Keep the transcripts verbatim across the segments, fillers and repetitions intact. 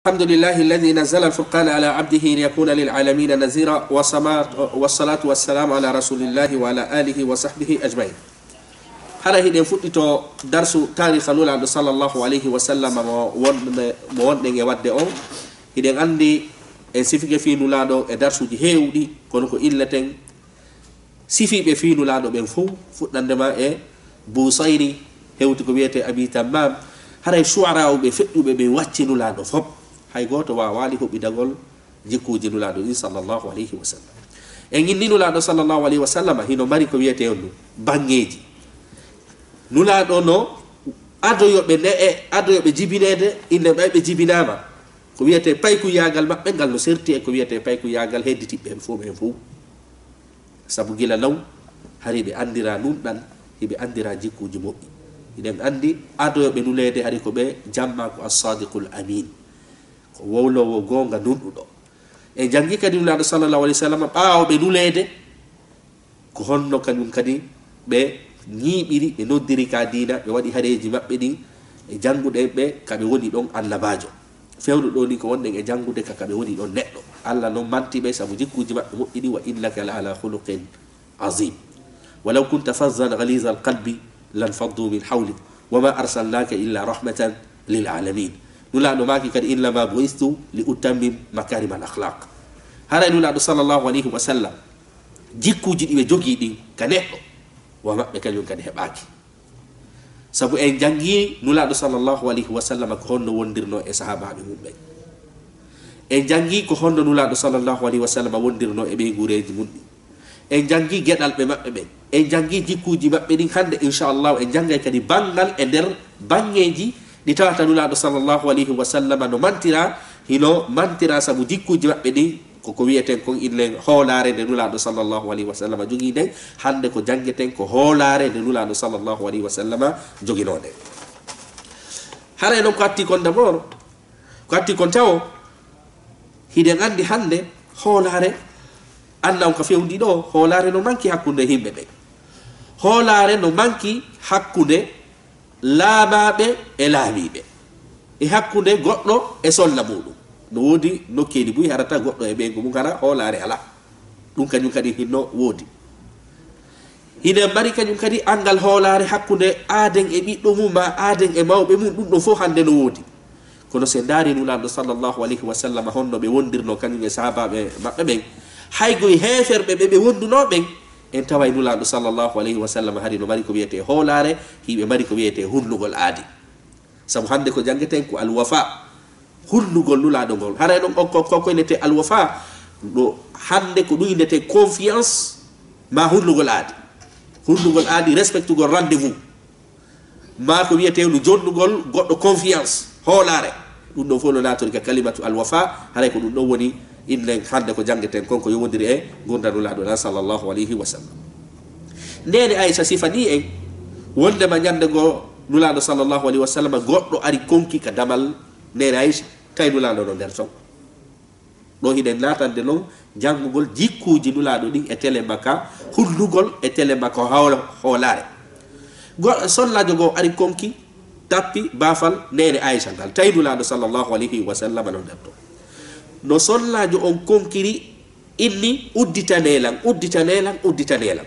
الحمد لله الذي نزل الفرقان على عبده ليكون للعالمين نذيرا، وصما-، والصلاة والسلام على رسول الله وعلى آله وصحبه أجمعين. Hara hiɗen fuɗɗito darsu taariika Nulaaɗo sallallahu alayhi wa sallam mo won-, mo wonɗen e waɗde on. Hiɗen anndi en sifike fii Nulaaɗo e darsuuji heewuɗi, kono ko illeten sifiiɓe fii Nulaaɗo ɓen fow, fuɗɗande ma e Buusayri, hewti ko wiyetee Abi Tammaam, haray shu'araa'uɓe feƴƴuɓe ɓen wacci Nulaaɗo fop. Hay gooto waawaali hoɓidagol jikkuuji Nulaaɗo ɗin sallallahu alayhi wa sallam. En inni Nulaaɗo sallallahu alayhi wa sallam hino mari ko wiyetee on ɗum, baŋŋeeji. Nulaaɗo no ado yo ɓe ne'e, ado yo ɓe jibineede, innde ɓay ɓe jibinaama. Ko wiyetee paykuyaagal maɓɓe ngal no serti e ko wiyetee paykuyaagal hedditiiɓe ɓen fow, ɓen fow. Sabu gila law, hari ɓe anndiraa nunɗal, hiɓe anndiraa jikkuuji moƴƴi. Hiɗen anndi, ado yo ɓe nuleede, hari ko ɓe jammaa ko As-Saadiqul Amiin. Ko wowloowo goonga nunɗuɗo. En janngii kadi Nulaaɗo sallallahu alayhi wa sallam, ɓaawo ɓe nuleede, ko honno kañum kadi ɓe ñiiɓiri, ɓe noddiri ka diina, ɓe waɗi hareeji maɓɓe ɗin, e jannguɗen ɓe ka ɓe woni ɗon annabaajo. Fewndo ɗoo ni ko wonɗen e janngude ka, ka ɓe woni ɗon neɗɗo. Alla non manti ɓe sabu jikkuuji maɓɓe moƴƴi ɗin, "Wa innaka la ala khuluqin azim. Walaw kunta fazzan ghalizal qalbi lanfaddu min hawlik. Wa ma arsalnaka illa rahmatan lil alamin." Nulaaɗo maaki kadi, "Innama bu'istu li utammim makarimal akhlaq." Haray Nulaaɗo sallallahu alayhi wa sallam, jikkuuji ɗi ɓe jogii ɗin ka neɗɗo, wa maɓɓe kañum kadi heɓaaki. Sabu en janngii Nulaaɗo sallallahu alayhi wa sallam ko honno wondirnoo e sahaabaaɓe mum ɓen. En janngii ko honno Nulaaɗo sallallahu alayhi wa sallam wondirnoo e ɓeynguureeji mum ɗin. En janngii geɗalɓe maɓɓe ɓen. En janngii jikkuuji maɓɓe ɗin. Hannde, inchallahu, en janngay kadi banngal e nder baŋŋeeji ɗi tawata Nulaaɗo sallallahu alayhi wa sallam no mantiraa, hino mantiraa sabu jikkuuji maɓɓe ɗin. Ko ko wi'eten kon illen hoolaare nde Nulaaɗo sallallahu alayhi wa sallam jogii nden, hannde ko janngeten ko hoolaare nde Nulaaɗo sallallahu alayhi wa sallam joginoo nden. Haray non ko atti kon d'abord, ko atti kon tawo, hiɗen anndi hannde hoolaare, annda on ka fewndi ɗoo, hoolaare no manki hakkunde yimɓe ɓen. Hoolaare no manki hakkunde laamaaɓe e laamiiɓe, e hakkunde goɗɗo e sonna muuɗum. No woodi nokkeeli buy harata goɗɗo e ɓeyngu mum hara hoolaare alaa. Ɗum kañum kadi hinno woodi. Hino mari kañum kadi anngal hoolaare hakkunde aaden e ɓiɗɗo mum, maa aaden e mawɓe mum, ɗum ɗon fof hannde no woodi. Kono si en ndaari Nulaaɗo sallallahu alayhi wa sallam honno ɓe wondirnoo kañum e sahaabaaɓe maɓɓe ɓen, hay goy heeferɓe ɓe ɓe wondunoo ɓen, en taway Nulaaɗo sallallahu alayhi wa sallam hari no mari ko wiyetee hoolaare, hiɓe mari ko wiyetee hunnugol aadi. Sabu hannde ko janngeten ko alwafa, hunnugol Nulaaɗo ngol. Haray non on ko, ko, ko innetee alwafa, ɗo hannde ko ɗum innetee confiance, maa hunnugol aadi. Hunnugol aadi, respectugol rendez-vous. Maa ko wiyetee no jonnugol goɗɗo confiance, hoolaare. Ɗum ɗon fof no naatori ka kalimatu alwafa, haray ko ɗum ɗon woni innen hannde ko janngeten kon ko yowondiri e ngurndan Nulaaɗo ɗan sallallahu alayhi wa sallam. Neene Aysa sifanii en wondema ñannde goo Nulaaɗo sallallahu alayhi wa sallam goɗɗo ari konki ka damal Neene Aysa, tawi Nulaaɗo no nder ton. Ɗo hiɗen naatande non janngugol jikkuuji Nulaaɗo ɗin e tele makka hunnugol e tele makka hool-, hoolaare. Go-, sonnaajo goo ari konki, tappi baafal Neene Aysa ngal, tawi Nulaaɗo sallallahu alayhi wa sallam no nder ton. No sonnaajo on konkiri, inni, "Udditanee lan, udditanee lan, udditanee lan."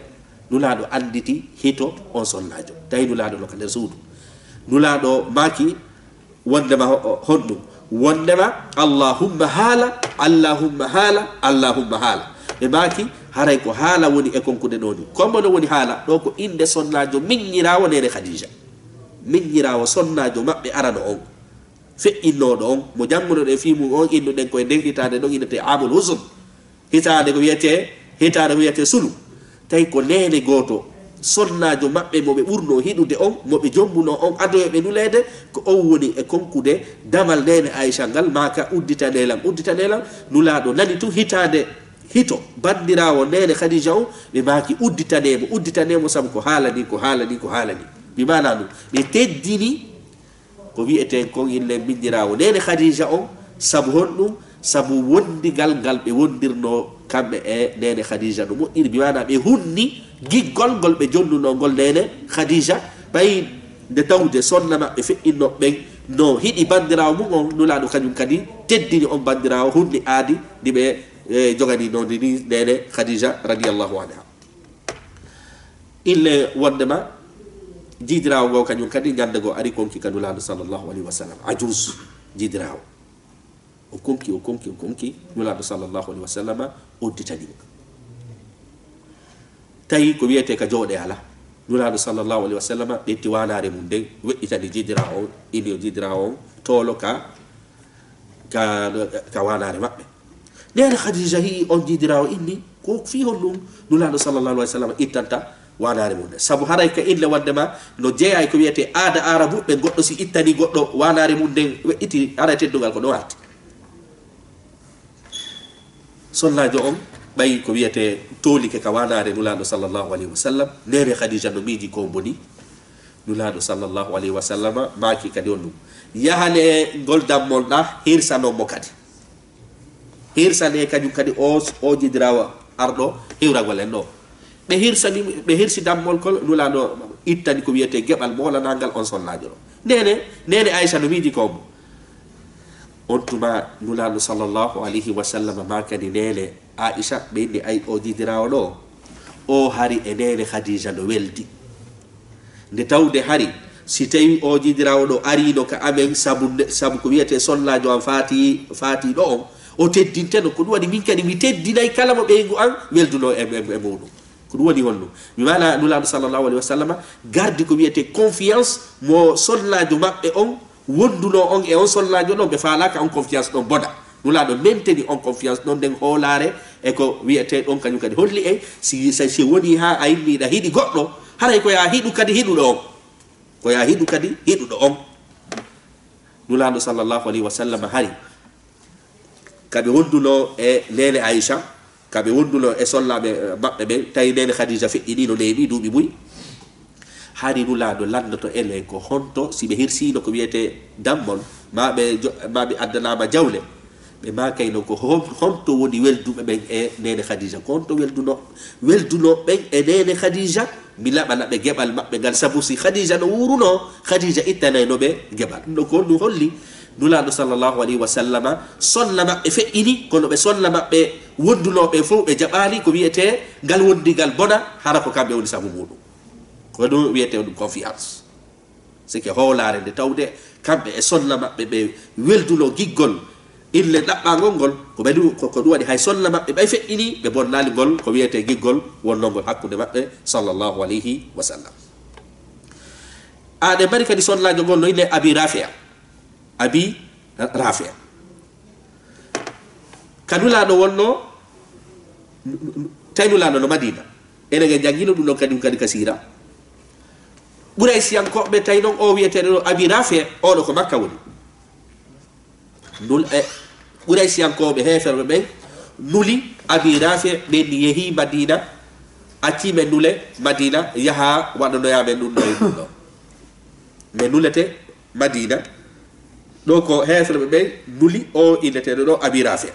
Nulaaɗo annditi hito on sonnaajo, tawi Nulaaɗo no ka nder suudu. Nulaaɗo maaki, wondema ho-, ho-, honɗum? Wondema, "Allahumma haala, Allahumma haala, Allahumma haala." Ɓe maaki, "Haray ko haala woni e konkude ɗoo ni." Ko hombo no woni haala? Ɗoo ko innde sonnaajo miññiraawo Neene Khadija. Miññiraawo sonnaajo maɓɓe arano on. Feƴƴinnooɗo on, mo janngunoɗen fii mum on, innuɗen ko e nden hitaande ɗon innetee Aamul Huzn. Hitaande ko wiyetee, hitaande ko wiyetee sunu. Tawi ko neene gooto, sonnaajo maɓɓe mo ɓe ɓurnoo hiɗude on, mo ɓe jommbunoo on, ado yo ɓe nuleede, ko on woni e konkude damal neene Aysa ngal, maaka, "Udditanee lan, udditanee lan." Nulaaɗo nani tun hitaande hito, banndiraawo neene Khadija on, ɓe maaki, "Udditanee mo, udditanee mo, sabu ko haala nii, ko haala nii, ko haala nii." Bi maanaa ɗum, ɓe teddini ko wi'eten kon, inne miññiraawo neene Khadija on. Sabu honɗum? Sabu wondigal ngal ɓe wondirnoo kamɓe e neene Khadija no moƴƴiri, bi maanaa ɓe hunni giggol ngol ɓe jonnunoo ngol neene Khadija, ɓay nde tawde sonna maɓɓe feƴƴinnooɓe ɓen No hiɗi banndiraawo mum on, Nulaaɗo kañum kadi teddini on banndiraawo, hunni aadi ndi ɓe, e, joganiino ndi ni neene Khadija radiyallahu anha. Ille wondema jiidiraawo ngo kañum kadi ñande goo ari konki ka Nulaaɗo sallallahu alayhi wa sallam, ajuz jiidiraawo. O konki, o konki, o konki, Nulaaɗo sallallahu alayhi wa sallam udditani mo. Tawi ko wiyetee ka jooɗe alaa. Nulaaɗo sallallahu alayhi wa sallam ƴetti waanaare mum nden, weƴƴitani jiidiraawo on, inni o jiidiraawo on toolo ka, ka, ka waanaare maɓɓe. Neene Khadija hi'i on jiidiraawo inni, ko fii honɗum Nulaaɗo sallallahu alayhi wa sallam ittanta waanaare mum nden? Sabu haray ka ille wondema no jeyaa e ko wiyetee aada Aarabuɓe, goɗɗo si ittani goɗɗo waanaare mum nden, weƴƴiti, haray teddungal ko ɗon arti. Sonnaajo on ɓay ko wiyetee toolike ka waanaare Nulaaɗo sallallahu alayhi wa sallam, neene Khadija no miiji ko boni. Nulaaɗo sallallahu alayhi wa sallam maaki kadi on ɗum, yahanee ngol dammol ɗaa, hirsanon mo kadi. Hirsanee kañum kadi o, o jiidiraawo arɗo hiwragol en ɗoo. Ɓe hirsani, ɓe hirsi dammol kol, Nulaaɗo ittani ko wiyetee geɓal moolanaangal on sonnaajo ɗoo. Neene, neene Aysa no miiji ko mo. On tuma Nulaaɗo sallallahu alayhi wa sallam maakani neene Aisha, ɓe inni, ay, o jiidiraawo ɗoo, o hari e neene Khadija no weldi. Nde tawde hari, si tawi o jiidiraawo ɗoo ariino ka amen sabu nde, sabu ko wiyetee sonnaajo an faati, faatiiɗo on, o teddinteno. Ko ɗum waɗi min kadi mi teddinay kala mo ɓeyngu an weldunoo e, e, e muuɗum. Ko ɗum woni honɗum? Mi maana Nulaaɗo sallallahu alayhi wa sallam gardi ko wiyetee confiance mo sonnaajo maɓɓe on wondunoo on e on sonnaajo ɗon, ɓe faalaaka on confiance ɗon bona. Nulaaɗo menteni on confiance ɗon, nden hoolaare e ko wiyetee ɗon, kañum kadi holli en, si, si, si woni haa a inni hiɗa hiɗi goɗɗo, haray ko yaa hiɗu kadi hiɗuɗo on. Ko yaa hiɗu kadi hiɗuɗo on. Nulaaɗo sallallahu alayhi wa sallam hari ka ɓe wondunoo e neene Aisha, ka ɓe wondunoo e sonnaaɓe, eh, maɓɓe ɓen, tawi neene Khadija feƴƴinii no neeɓi duuɓi buy. Hari Nulaaɗo lanndoto en ko honto, si ɓe hirsiino ko wiyetee dammol, maa ɓe jo-, maa ɓe addanaama jawle, ɓe maakayno ko hon-, honto woni welduɓe ɓen e neene Khadija, ko honto welduno-, weldunoo ɓen e neene Khadija, mi laɓana ɓe geɓal maɓɓe ngal, sabu si Khadija no wuurunoo, Khadija ittanayno ɓe geɓal. Ɗum ɗoo ko honɗum holli? Nulaaɗo sallallahu alayhi wa sallama, sonna maɓɓe feƴƴini, kono ɓe sonna maɓɓe wondunoo ɓen fow ɓe jaɓaali ko wiyetee ngal wondigal bona, hara ko kamɓe woni sabu muuɗum. Ko ɗum wiyetee ɗum confiance. Sike hoolaare nde tawde kamɓe e sonna maɓɓe ɓe weldunoo giggol ille ɗaɓɓaangol ngol, ko ɓe ɗum, ko, ko ɗum waɗi hay sonna maɓɓe ɓay feƴƴini, ɓe bonnaali ngol ko wiyetee giggol wonnongol hakkunde maɓɓe, sallallahu alayhi wa sallam. A, ɗe mari kadi sonnaajo ngol no innee Abi Rafi. Abi Rafi. Ka Nulaaɗo wonnoo, tawi Nulaaɗo no Madiina. Enen en janngino ɗum ɗon kadi, kadi ka siira. Quraysiyankooɓe tawi non o wiyeteeɗo ɗo Abi Rafi, oo ɗo ko Makka woni. Nul-, e, Quraysiyankooɓe heeferɓe ɓen nuli Abi Rafi, ɓen yehi Madiina, acci ɓe nule Madiina, yaha waɗanoyaa ɓe ɗum ɗo e ɗum ɗo. Ɓe nulete Madiina. Ɗo ko heeferɓe ɓen nuli o inneteeɗo ɗo Abi Rafi.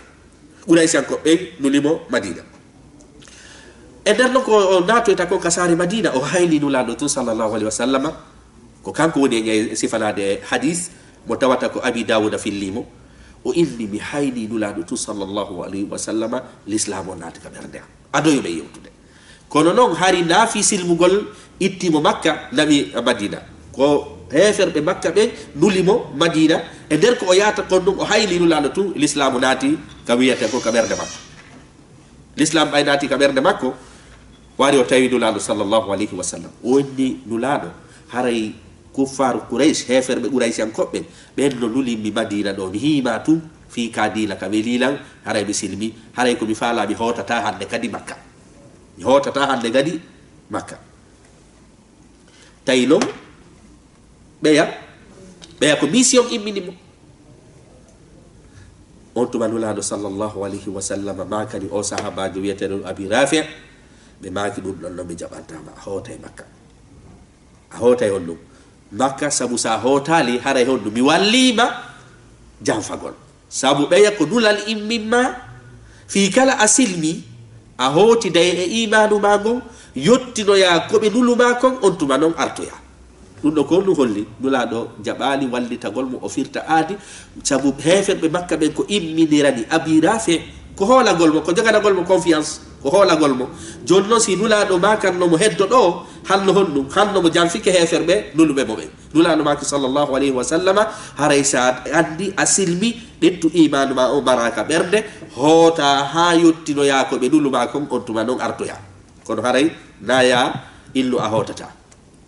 Quraysiyankooɓe ɓen nuli mo Madiina. E nder non ko o naatoyta kon ka saare Madiina, o hayni Nulaaɗo tun sallallahu alayhi wa sallama. Ko kanko woni e sifanaade hadis mo tawata ko Abi Daawuda filli mo. O inni, mi hayni Nulaaɗo tun sallallahu alayhi wa sallama, Lislaamu on naati ka ɓernde am. Adoyo men yewtude. Kono non, hari naafi silmugol itti mo Makka, nawi Madina. Ko heeferɓe Makka ɓen nuli mo Madina. E nder ko o yaata kon ɗum, o hayni Nulaaɗo tun, Lislaamu naati ka wiyete ko ka ɓernde makko. Lislaam ɓay naati ka ɓernde makko, o ari o tawi Nulaaɗo sallallahu alayhi wa sallam. O inni Nulaaɗo, haray kuffaaru Quraysh, heeferɓe Quraysiyankooɓe ɓen, ɓen no nuli mi Madina ɗo, mi hiima tun fii ka diina ka welii lan, haray mi silmi, haray ko mi faalaa mi hootataa hannde kadi Makka. Mi hootataa hannde kadi Makka. Tawi non, ɓeya, ɓeya ko mission immini mo. On tuma Nulaaɗo sallallahu alayhi wa sallam maakani o sahaabaajo wiyeteeɗo Abi Rafi, ɓe maaki ɗum ɗon non mi jaɓantaa ma, a hootay Makka. A hootay on ɗum Makka, sabu sa hootaali, haray honɗum mi wallii ma janfagol. Sabu ɓeya ko nulal immin ma, fii kala a silmi, a hootiday e iimaanu ma ngon, yottinoyaa ko ɓe nulu ma kon, on tuma non artoyaa. Ɗun ɗoo ko honɗun holli? Nulaaɗo jaɓaali wallitagol mo, o firta aadi, sabu heeferɓe Makka ɓen ko imminirani Abi Rafi, ko hoolagol mo, ko joganagol mo confiance, ko hoolagol mo. Jooni non, si Nulaaɗo maakanno mo heddo ɗoo, hanno honɗun? Hanno mo janfike heeferɓe nuluɓe mo ɓen. Nulaaɗo maaki, sallallahu alayhi wa sallama, haray si a anndi a silmi, ɓettu iimaanu maa on maraa ka ɓernde, hootaa haa yottinoyaa ko ɓe nulu maa kon, on tuma non artoyaa. Kono haray naa ya illu a hootataa.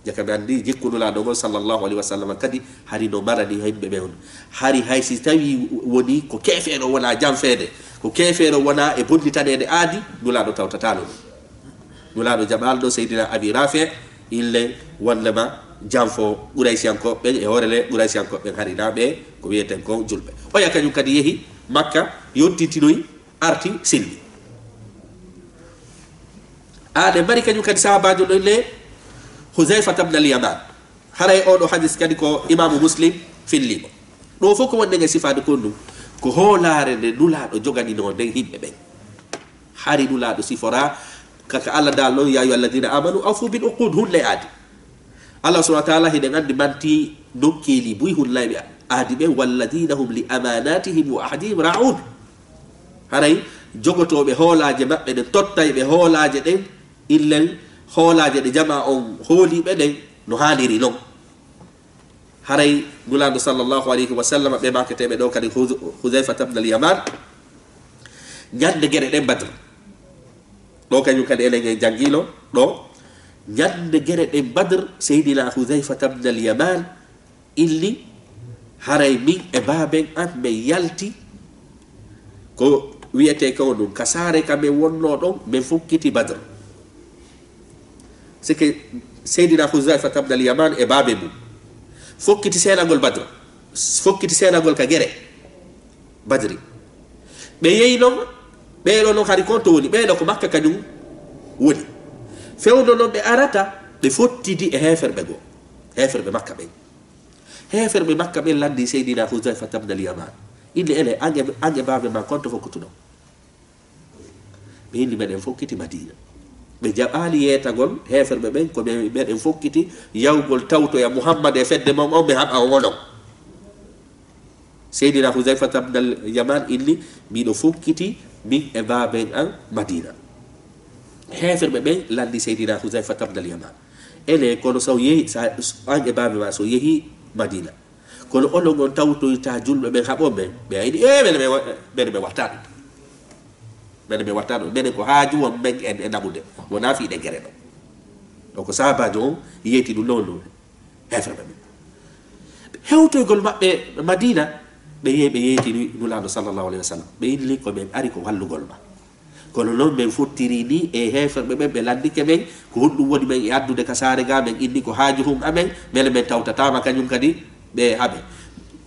Jaka mi anndi jikku Nulaaɗo ngon, sallallahu alayhi wa sallam, kadi hari no marani yimɓe ɓen on. Hari hay si tawii wonii ko keefeero wonaa janfeede, ko keefeero wonaa e bonnitaneede aadi, Nulaaɗo tawtataano ɗun. Nulaaɗo jaɓaali ɗoo Seydina Abi Rafi, ille wonnde ma janfo Quraysiyankooɓe ɓen, e hoore le Quraysiyankooɓe ɓen hari naa ɓe ko wi'eten kon julɓe. Oya kañun kadi yehi Makka, yottintinoyi, arti, silmi. Aɗe mari kañun kadi sahaabaajo no le Huzayfata ibn al-Yaman. Haray oo ɗoo hadis kadi ko Imaamu Muslim filli mo. Ɗoo fof ko wonde e sifaade kon ɗun, ko hoolaare nde Nulaaɗo joganinoo nden yimɓe ɓen. Hari Nulaaɗo siforaa ka, ka Allah daalno, "يا أيها الذين آمنوا أوفوا بالعقود", hunle aadi. Allah subhanahu wa ta'ala hiɗen anndi manti nokkeeli buy hunlayɓe aadi ɓen, "والذين هم لأماناتهم وعهدهم راعون." Haray jogotooɓe hoolaaje maɓɓe ɗen, tottayɓe hoolaaje ɗen, illen hoolaaje ɗe jamaa on hooliiɓe ɗen no haaniri non. Haray Nulaaɗo, sallallahu alayhi wa sallam, ɓe maaketeeɓe ɗoo kadi Huz-, Huzayfata ibn al-Yaman, ñande gere ɗen Badr. Ɗoo kañun kadi enen en janngino ɗoo. Ñande gere ɗen Badr, Seydina Huzayfata ibn al-Yaman inni, haray min e baaben an men yalti ko wi'etee ko ɗun, ka saare ka men wonnoo ɗon, men fokkiti Badr. C'est que Seydina Huzayfata ibn al-Yaman e baabe mun fokkiti seenagol Badr, fokkiti seenagol ka gere Badri. Ɓe yehi non, ɓee ɗoo non hari kon to woni, ɓee ɗoo ko Makka kañun woni. Fewndo non ɓe arata, ɓe fottidi e heeferɓe goo, heeferɓe Makka ɓen. Heeferɓe Makka ɓen lanndii Seydina Huzayfata ibn al-Yaman. Inni, "Ele, an e, an e baabe maa, kon to fokkutuɗon?" Ɓe inni, "Meɗen fokkiti Madiina." Ɓe jaɓaali yeetagol heeferɓe ɓen, ko ɓe, "Meɗen fokkiti yahugol tawtoya Muhammad e fedde mon on, mi haɓa on onon." Seydina Huzayfata ibn al-Yaman inni, "Miɗo fokkiti min e baaben an Madiina." Heeferɓe ɓen lanndii Seydina Huzayfata ibn al-Yaman, "Ele, kono so yehi, sa, an e baabe maa so yehi Madiina, kono onon on tawtoyta julɓe ɓen, haɓon ɓen?" Ɓe inni, "Ee, menen ɓe wa-, menen ɓe watta ɗun. Menen ɓe watta ɗun. Menen ko haaju won men en e naɓude. Wonaa fii ɗen gere ɗoo." Ɗoo ko sahaabaajo on yeeti ɗun non ɗun heeferɓe ɓen. Hewtoygol maɓɓe Madiina, ɓe yehi, ɓe yeetini Nulaaɗo, sallallahu alayhi wa sallam. Ɓe inni, "Ko men ari ko wallugol ma. Kono non men fottiri nii e heeferɓe ɓen, ɓe lanndike men, ko honɗun woni men e addude ka saare gaa, men inni ko haajuhun amen, mele men tawtataa ma kañun kadi ɓe haɓe."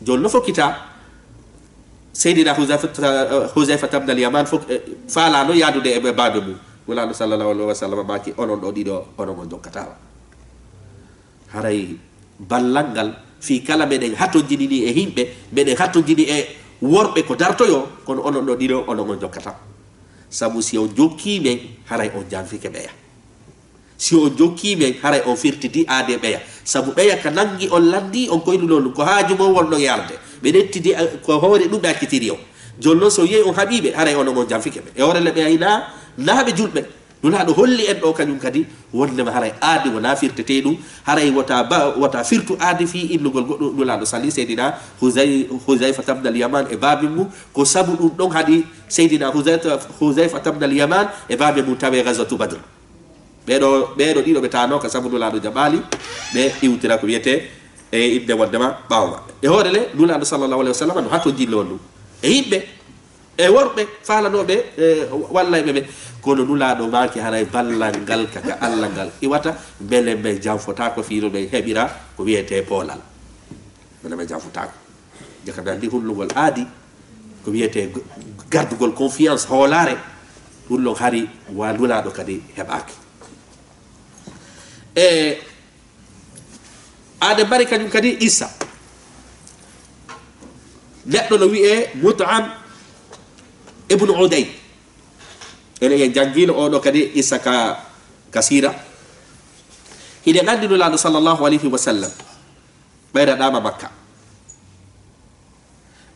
Jooni no fokkitaa, Seydina Huzayfata, Huzayfata ibn al-Yaman fok-, eh, faalaano yaadude e baabe mun. Nulaaɗo, sallallahu alayhi wa sallam, maaki, "Onon ɗoo ɗiɗo, onon on jokkataa ma." Haray ballal ngal, fii kala meɗen hatonjini nii e yimɓe, meɗen hatonjini e worɓe ko dartoyoo, kono onon ɗoo ɗiɗo, onon on jokkataa. Sabu si on jokkii men, haray on janfike ɓeya. Si on jokkii men, haray on firtiti aadee ɓeya. Sabu ɓeya ka nangi on lanndii, on koynunoo ɗun, ko haaju mon wonɗon e arde. Ɓe ƴettidi, eh, ko hoore ɗun ɓe accitiri on. Jooni non, si on yi'ii on haɓii ɓe, haray onon on janfike ɓe. E hoore le ɓeya hinaa, naa ɓe julɓe. Nulaaɗo holli en ɗoo kañun kadi, wonndema haray aadi wonaa firtetee ɗun, haray wota ba-, wota firtu aadi fii innugol goɗɗo. Nulaaɗo salii Seydina Huzay-, Huzayfata ibn al-Yaman e baabe mun, ko sabu ɗun ɗon haɗi Seydina Huzayfa-, Huzayfata ibn al-Yaman e baabe mun tawee Ghazwatu Badr. Ɓee ɗoo, ɓee ɗoo ɗiɗo ɓe taanoo ka sabu Nulaaɗo jaɓaali ɓe iwtira ko wi'etee e innde wonndema ɓaawo maɓɓe. E hoore le, Nulaaɗo sallallahu alayhi wa sallam no hatonjinno on ɗun e yimɓe, e worɓe faalanooɓe, e wallayɓe ɓe. Kono Nulaaɗo maaki haray ballal ngal ka, ka Alla ngal iwata, mbele men janfotaako fii no men heɓira ko wi'etee poolal. Mbele men janfotaako. Jaka men anndi hullugol aadi, ko wi'etee g-, gardugol confiance, hoolaare, ɗun ɗon hari wa Nulaaɗo kadi heɓaaki. E Aade mari kañun kadi qissa. Neɗɗo no wi'ee Mut'im ibnu Uday. Enen en janngino oo ɗoo kadi qissa ka, ka siira. Hiɗen anndi Nulaaɗo sallallahu alayhi wa sallam ɓayraɗaama Makka.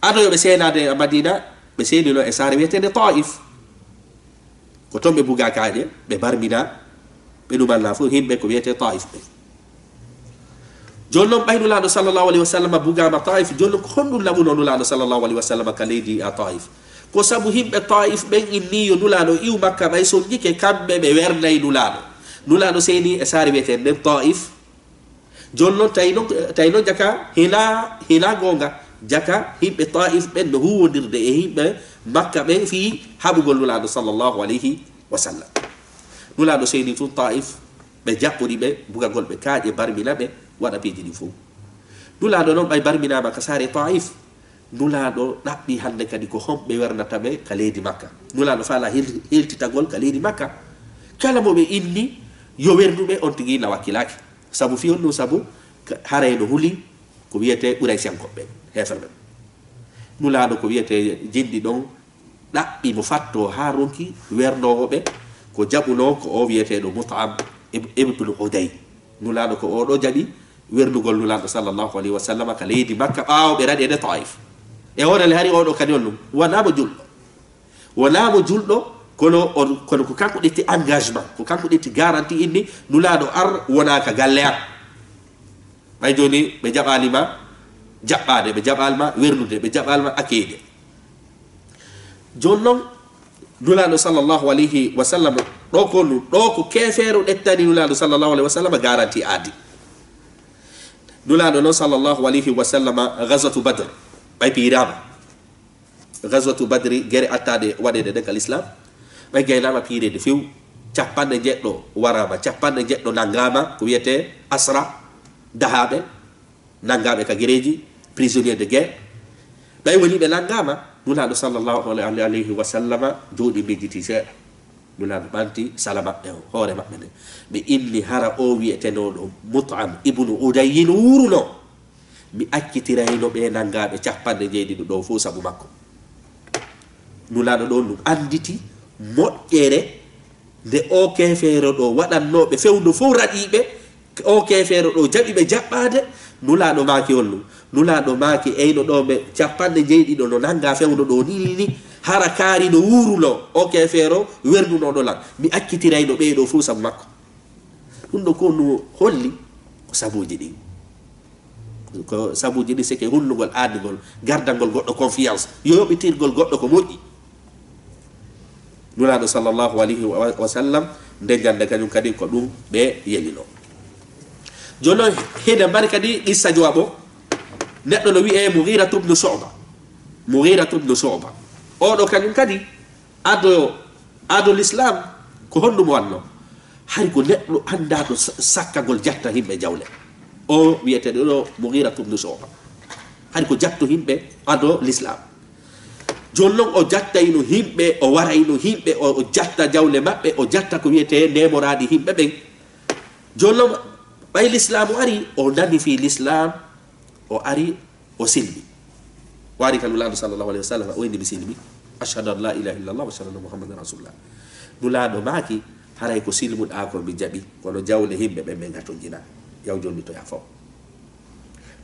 Ado yo ɓe seenaade e Madiina, ɓe seenino e saare wi'eteende Taa'if. Ko ton ɓe bugaa kaaƴe, ɓe barminaa, ɓe ɗumanaa fof yimɓe ko wi'etee Taa'if ɓen. Jooni non, ɓay Nulaaɗo sallallahu alayhi wa sallam bugaama Taa'if, jooni non ko honɗun naɓunoo Nulaaɗo sallallahu alayhi wa sallam ka leydi a Taa'if? Ko sabu yimɓe Taa'if ɓen inni yo Nulaaɗo iwu Makka, ɓay sonjike, kamɓe ɓe wernay Nulaaɗo. Nulaaɗo seeni e saare wi'eteende nden Taa'if. Jooni non, tawi non, tawi non jaka hinaa, hinaa goonga, jaka yimɓe Taa'if ɓen no huuwondirde e yimɓe Makka ɓen fii haɓugol Nulaaɗo sallallahu alayhi wa sallam. Nulaaɗo seeni tun Taa'if, ɓe jaɓɓori ɓe, bugagol ɓe kaaƴe, barmina ɓe, waɗa piiji ɗin fow. Nulaaɗo non ɓay barminaama ka saare Taa'if, Nulaaɗo ɗaɓɓi hannde kadi ko homɓe wernata ɓe ka leydi Makka. Nulaaɗo faalaa hel-, heltitagol ka leydi Makka. Kala mo ɓe inni yo wernu ɓe, on tigi na wakkilaaki. Sabu fii honɗun? Sabu ka-, haray no huli ko wi'etee Quraysiyankooɓe ɓen, heeferɓe ɓen. Nulaaɗo ko wi'etee jinɗi ɗon ɗaɓɓi mo fattoo haa ronki wernoowo ɓe, ko jaɓunoo ko o wi'eteeɗo Mut'am ib-, ibnu Uday. Nulaaɗo ko oo ɗoo jaɓi wernugol Nulaaɗo sallallahu alayhi wa sallam ka leydi Makka ɓaawo ɓe raɗeede Taa'if. E hoore le hari oo ɗoo kadi on ɗum wonaa mo julɗo. Wonaa mo julɗo, kono on, kono ko kanko ƴetti engagement, ko kanko ƴetti garantie inni Nulaaɗo ar wonaa ka galle an. Ɓay jooni ɓe jaɓaali ma jaɓɓaade, ɓe jaɓaali ma wernude, ɓe jaɓaali ma accueillir. Jooni non, Nulaaɗo sallallahu alayhi wa sallam, ɗoo ko nu-, ɗoo ko keefeero ƴettani Nulaaɗo sallallahu alayhi wa sallam garantie aadi. Nulaaɗo non sallallahu alayhi wa sallam, Ghazwatu Badr, ɓay piiraama. Ghazwatu Badri, gere attaɗe waɗeede ɗen ka Lislaam, ɓay gaynaama piireede few, capanɗe njeɗɗo waraama, capanɗe njeɗɗo nanngaama, ko wi'etee asra, dahaaɓe, nanngaaɓe ka gereeji, prisonnier de guerre. Ɓay woni ɓe nanngaama, Nulaaɗo sallallahu alayhi wa sallama jooɗii miijitii seeɗa. Nulaaɗo ɓanti sala maɓɓe on, hoore maɓɓe nden. Ɓe inni hara oo wi'etenooɗo Mut'am ibnu Udayyin wuurunoo, mi accitirayno ɓee nanngaaɓe capanɗe njeeɗiɗo ɗoo fow sabu makko. Nulaaɗo ɗon no annditi moƴƴere nde oo keefeero ɗoo waɗannoo ɓe fewndo fow raɗii ɓe, oo keefeero ɗoo jaɓi ɓe jaɓɓaade. Nulaaɗo maaki on ɗum. Nulaaɗo maaki, eyno ɗoo ɓe capanɗe njeeɗiɗo no nanngaa fewndo ɗoo nii, nii, nii, hara kaari no wuurunoo, oo keefeero wernunooɗo lan. Mi accitirayno ɓee ɗoo fow sabu makko. Ɗum ɗoo ko no holli ko sabuuji ɗin. Ko sabuuji ɗin, sike hunnugol aadingol, gardangol goɗɗo confiance, yoɓitirgol goɗɗo ko moƴƴi. Nulaaɗo sallallahu alayhi wa, wa sallam, nden ñannde kañum kadi ko ɗum ɓe yelinoo. Jooni non, hiɗen mari kadi qissa jowaɓo, neɗɗo no wi'ee Mughiratu bnu Shu'ba. Mughiratu bnu Shu'ba. Oo ɗoo kañum kadi, ado, ado Lislaam, ko honɗum wannoo? Hari ko neɗɗo anndaaɗo sa-, sakkagol jatta yimɓe jawle. O wi'eteeɗo ɗoo Mughiratu bnu Shu'ba. Hari ko jatto yimɓe ado Lislaam. Jooni non o jattayno yimɓe, o warayno yimɓe, o, o jatta jawle maɓɓe, o jatta ko wi'etee neemoraaɗi yimɓe ɓen. Jooni non ɓay Lislaamu ari, o nani fii Lislaam, o ari, o silmi. O ari ka Nulaaɗo sallallahu alayhi wa sallam, o inni, "Mi silmi. Ashhadu an la ilaha illallah wa ashhadu anna Muhammadan rasulullah." Nulaaɗo maaki, "Haray ko silmuɗaa kon mi jaɓi, kono jawle yimɓe ɓen men hatonjinaa. Yaw jonnitoyaa faw."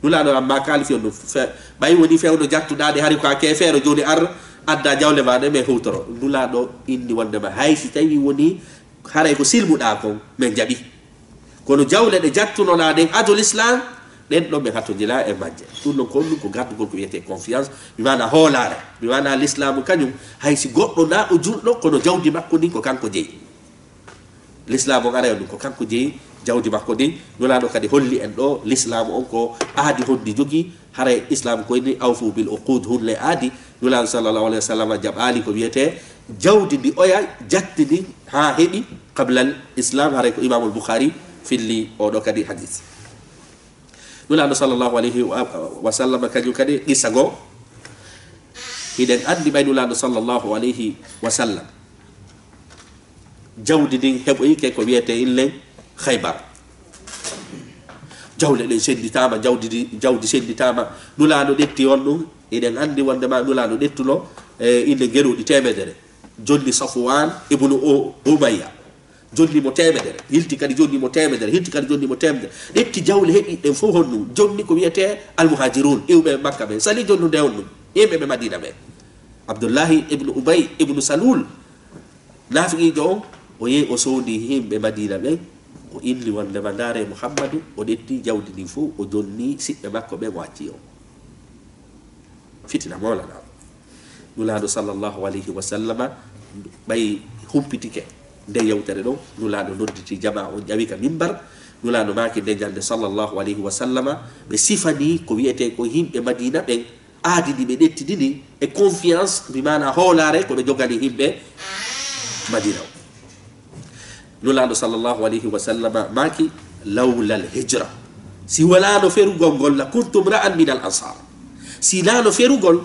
Nulaaɗo amma kaalifi on ɗum fe-, ɓay woni fewndo jattuɗaa ɗe, hari ko a keefeero, jooni ar addaa jawle maa ɗe, men huutoro. Nulaaɗo inni wondema hay si tawii woni haray ko silmuɗaa kon, men jaɓi. Kono jawle ɗe jattunoɗaa ɗen ado Lislaam, ɗen ɗon men hatonjinaa e majje. Ɗum ɗon ko honɗum? Ko gardugol ko wi'etee confiance, mi maanaa hoolaare, mi maanaa Lislaamu kañum, hay si goɗɗo naa o julɗo, kono jawdi makko ndin ko kanko jeyi. Lislaamu on aray on ɗum ko kanko jeyi jawdi makko ndin. Nulaaɗo kadi holli en ɗoo Lislaamu on ko aadi honndi jogii, haray Islaamu ko inni, "Awfu bil uqud", hunle aadi. Nulaaɗo sallallahu alayhi wa sallam jaɓaali ko wi'etee jawdi ndi oya jatti ndin haa heɓi qablal Islaam, haray ko Imaamul Bukhaari filli oo ɗoo kadi hadiis. Nulaaɗo sallallahu alayhi wa, wa sallam kañum kadi qissa goo, hiɗen anndi ɓay Nulaaɗo sallallahu alayhi wa sallam jawdi ndin heɓoyike ko wi'etee illen Khaybar. Jawle ɗen sennditaama, jawdi ndi, jawdi sennditaama. Nulaaɗo ƴetti on ɗum, eɗen anndi wondema Nulaaɗo ƴettuno, e, inde ngeluuɗi teemedere. Jonni Safwaan ibnu U-, Umayya. Jonni mo teemedere, hilti kadi jonni mo teemedere, hilti kadi jonni mo teemedere. Ƴetti jawle heɓi ɗen fof honɗun. Jonni ko wi'etee Almuhajirun, iwɓe Makka ɓen. Sali jonnude honɗun? Yimɓe ɓe Madina ɓen. Abdullahi ibnu Ubay ibnu Salul, naafiqiijo on, o yehi o soodi yimɓe Madina ɓen. O inni wondema, "Ndaaree Muhammadu, o ƴetti jawdi ndin fof, o jonni siɓɓe makko ɓen, o acci on." Fitina moolanaama. Nulaaɗo sallallahu alayhi wa sallama ɓay humpitike nde yewtere ɗon, Nulaaɗo nodditi jamaa on, ƴawi ka mimbar. Nulaaɗo maaki nde ñande sallallahu alayhi wa sallama, ɓe sifanii ko wi'etee ko yimɓe Madina ɓen, aadi ndi ɓe ƴettini ndi e confiance, bi maana hoolaare ko ɓe jogani yimɓe Madina on. Nulaaɗo sallallahu alayhi wa sallama maaki, "Lawlal hijra, si walaano ferugol ngol, la kuntu mra'an minal ansar." Si naano ferugol,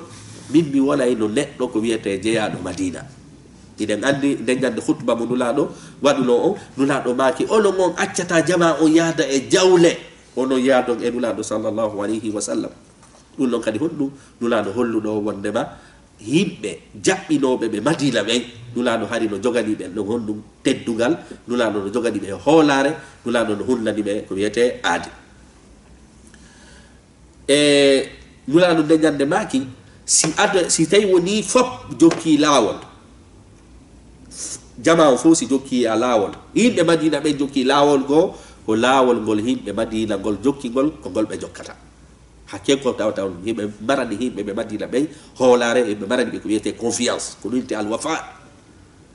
min mi wonayno neɗɗo ko wi'etee jeyaaɗo Madina. Hiɗen anndi nden ñande khutba mo Nulaaɗo waɗunoo on, Nulaaɗo maaki, "Onon on accataa jamaa on yaada e jawle, onon yaadon e Nulaaɗo sallallahu alayhi wa sallam." Ɗun non kadi honɗun? Nulaaɗo holluɗo wondema yimɓe jaɓɓinooɓe ɓe Madina ɓen, Nulaaɗo hari no joganii ɓen ɗon honɗun teddungal, Nulaaɗo no joganii ɓe hoolaare, Nulaaɗo no hunnani ɓe ko wi'etee aadi. E Nulaaɗo nde ñande maaki, si ado, si tawi wonii fop jokkii laawol, jamaa on fof si jokkii a laawol, yimɓe Madina ɓen jokkii laawol goo, ko laawol ngol yimɓe Madina ngol jokki ngol, ko ngol ɓe jokkata. Hakkee ko tawata on, yimɓe marani yimɓe ɓe Madina ɓen hoolaare, yimɓe marani ɓe ko wi'etee confiance, ko ɗun wi'etee al wafa.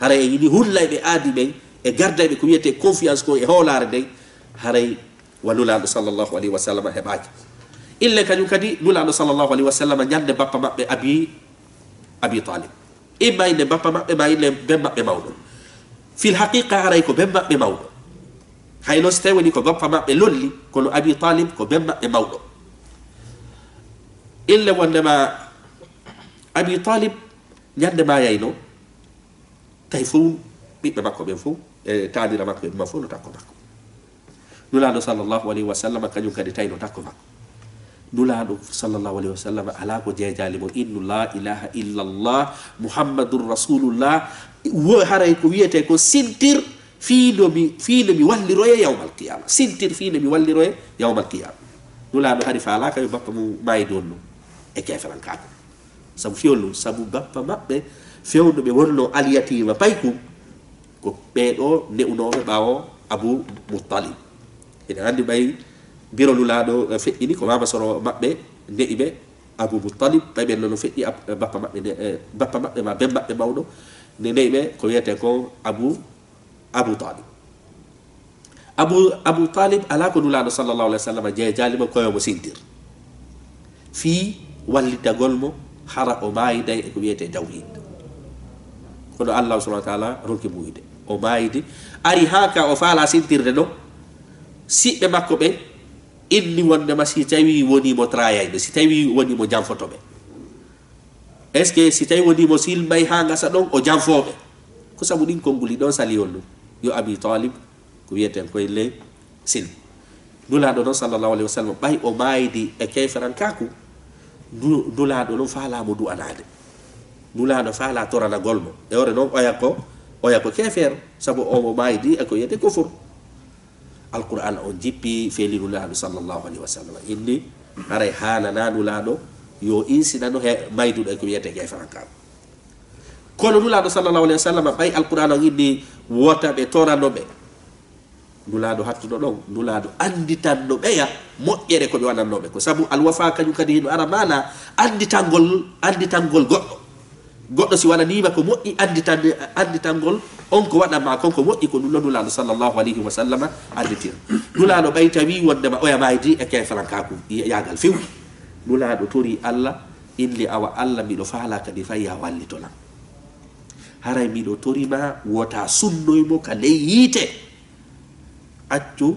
Haray e yini hullay ɓe aadi ɓen, e garday ɓe ko wi'etee confiance ko e hoolaare nden, haray wa Nulaaɗo sallallahu alayhi wa sallam heɓaaki. Ille kañun kadi, Nulaaɗo sallallahu alayhi wa sallam ñande bappa maɓɓe Abi, Abi Talib. Imma inde bappa maɓɓe, ma inde ben maɓɓe mawɗo. Fil haqiqa, haray ko ben maɓɓe mawɗo. Hayno si tawi woni ko bappa maɓɓe lolli, kono Abi Talib ko ben maɓɓe mawɗo. Ille wondema Abi Talib ñande maayayno, tawi fow ɓiɓɓe makko ɓen fow, e taanira makko en ma fow no takko makko. Nulaaɗo sallallahu alayhi wa sallam kañun kadi tawi no takko makko. Nulaaɗo sallallahu alayhi wa sallam alaa ko jeejaali mo, innu la ilaha illallah Muhammadur Rasulullah, wo haray ko wi'etee ko sintir fii no mi, fii no mi walliroye yawmal qiyama. Sintir fii no mi walliroye yawmal qiyama. Nulaaɗo hari faalaaka yo bappa mum maaydu on non e keeferankaaku. Sabu fii honɗun? Sabu bappa maɓɓe fewndo ɓe wonnoo alyatiima paykun, ko ɓee ɗoo ne'unooɓe ɓaawo Abu Muttalib. Hiɗen anndi ɓay biro Nulaaɗo, eh, feƴƴini ko maama soro maɓɓe ne'i ɓe Abu Muttalib, ɓay ɓen non no feƴƴi ab-, eh, bappa maɓɓe ne-, eh, bappa maɓɓe ma ben maɓɓe mawɗo ne ne'i ɓe ko wi'etee ko Abu, Abu Talib. Abu, Abu Talib alaa ko Nulaaɗo sallallahu alayhi wa sallam jeejaali mo ko yo mo sintir fii wallitagol mo hara o maayiday e ko wi'etee tawhiid. Kono Allaahu subhaanahu wa ta'aalaa ronki mo wi'ude. O maayidi, ari haa ka o faalaa sintirde non, siɓɓe makko ɓen inni wondema si tawii wonii mo trahiyay ɓe, si tawii wonii mo janfoto ɓe. Est-ce que si tawii wonii mo silmay haa ngasa ɗon, o janfoo ɓe? Ko sabu ɗin konnguli ɗon sali on ɗum. Yo Abi Talib, ko wi'eten koye ley silmi. Nulaaɗo non, sallallahu alayhi wa sallam, ɓay o maayidi e keeferankaaku, nu-, Nulaaɗo non faalaa mo du'anaade. Nulaaɗo faalaa toranagol mo. E hoore non, oya ko, oya ko keefeero, sabu o mo maayidi e ko wi'etee kufur. Alqur'aana on jippi, feeli Nulaaɗo, sallallahu alayhi wa sallam, inni, haray haananaa Nulaaɗo yo insinano he mayduɗo e ko wi'etee keeferankaaku. Kono Nulaaɗo, sallallahu alayhi wa sallam, ɓay Alqur'aana on inni, wota ɓe torano ɓe. Nulaaɗo hattuno ɗon, Nulaaɗo annditanno ɓeya moƴƴere ko ɓe waɗannoo ɓe ko. Sabu alwafa kañum kadi hino ara maana annditangol, annditangol goɗɗo. Goɗɗo si waɗaniima ko moƴƴi, annditan-, annditangol on ko waɗan maa kon ko moƴƴi, ko ɗum ɗon Nulaaɗo, sallallahu alayhi wa sallam, annditiri. Nulaaɗo ɓay tawi wondema oya maaydi e keeferankaaku, yaagal few. Nulaaɗo tori Alla, inni, awa Alla, miɗo faalaa kadi fay yaa wallito lan. Haray miɗo tori maa, wota sunnoy mo ka ley yiite. Accu,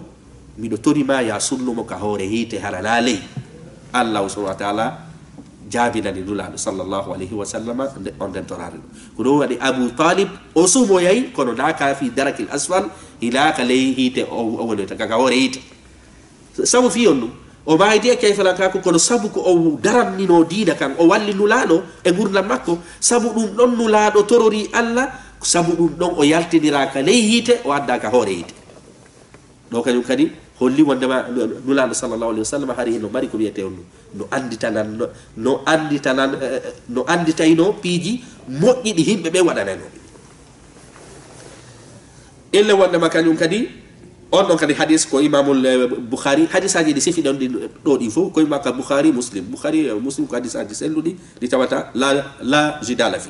miɗo tori maa, yaa sunnu mo ka hoore hiite, hara naa ley. Allaahu subhaanahu wa ta'aalaa jaabinani Nulaaɗo, sallallahu alayhi wa sallam, nde, on nden toraare ɗum. Ko ɗum waɗi Abu Talib, o sumoyay, kono naa ka fii darakil asfal, hinaa ka ley hiite, o, o woni ka, ka hoore hiite. Sabu fii on ɗum, o maaydi e keeferankaaku, kono sabu ko o daranninoo diina kan, o walli Nulaaɗo e ngurndan makko, sabu ɗum ɗon Nulaaɗo torori Alla, Sabu ɗun ɗon o yaltiniraaka ley yiite, o addaa ka hoore yiite. Ɗoo kañun kadi holli wondema Nulaaɗo sallallahu alayhi wa sallam hari hino mari ko wiyetee on no anditanan, no, no anditanan, eh, eh, no anditayno piiji moƴƴi ɗi yimɓe ɓen waɗanaynoo. Ille wondema kañun kadi, on ɗon kadi hadis ko Imaamul, eh, Bukhari, hadisaaji ɗi sifi ɗon ɗin ɗoo ɗin fow, ko Imaam Bukhari, Muslim. Bukhari, eh, Muslim ko hadisaaji selluɗi, ɗi tawata la, la jidala fi.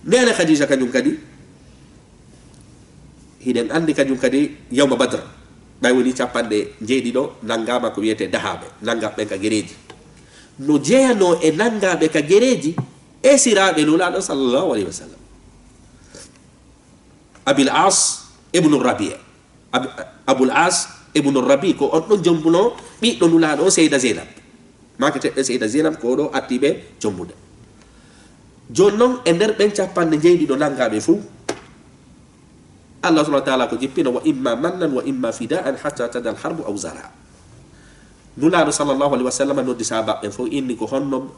Neene Khadija kañun kadi, hiɗen anndi kañun kadi yawma Badr, ɓay woni cappanɗe njeeɗiɗo, nanngaama ko wiyetee dahaaɓe, nanngaa ɓen ka gereeji. No jeyanoo e nanngaaɓe ka gereeji, esiraaɓe Nulaaɗo sallallahu alayhi wa sallam. Abil As ibnu Rabi. Ab-, Abul As ibnu Rabi ko on ɗon jombunoo ɓiɗɗo Nulaaɗo on, Seyda Zeynab. Maakete ɓe Seyda Zeynab ko o ɗoo artii ɓe jombude. Jooni non, e nder ɓen cappanɗe njeeɗiɗo nanngaaɓe fow, Allah subhanahu wa taala ko jippino, "Wa imma mannan wa imma fidaan hatta tada al harbu aw zara." Nulaaɗo sallallahu alayhi wa sallam noddi sahaabaaɓe ɓen fow, inni ko honno,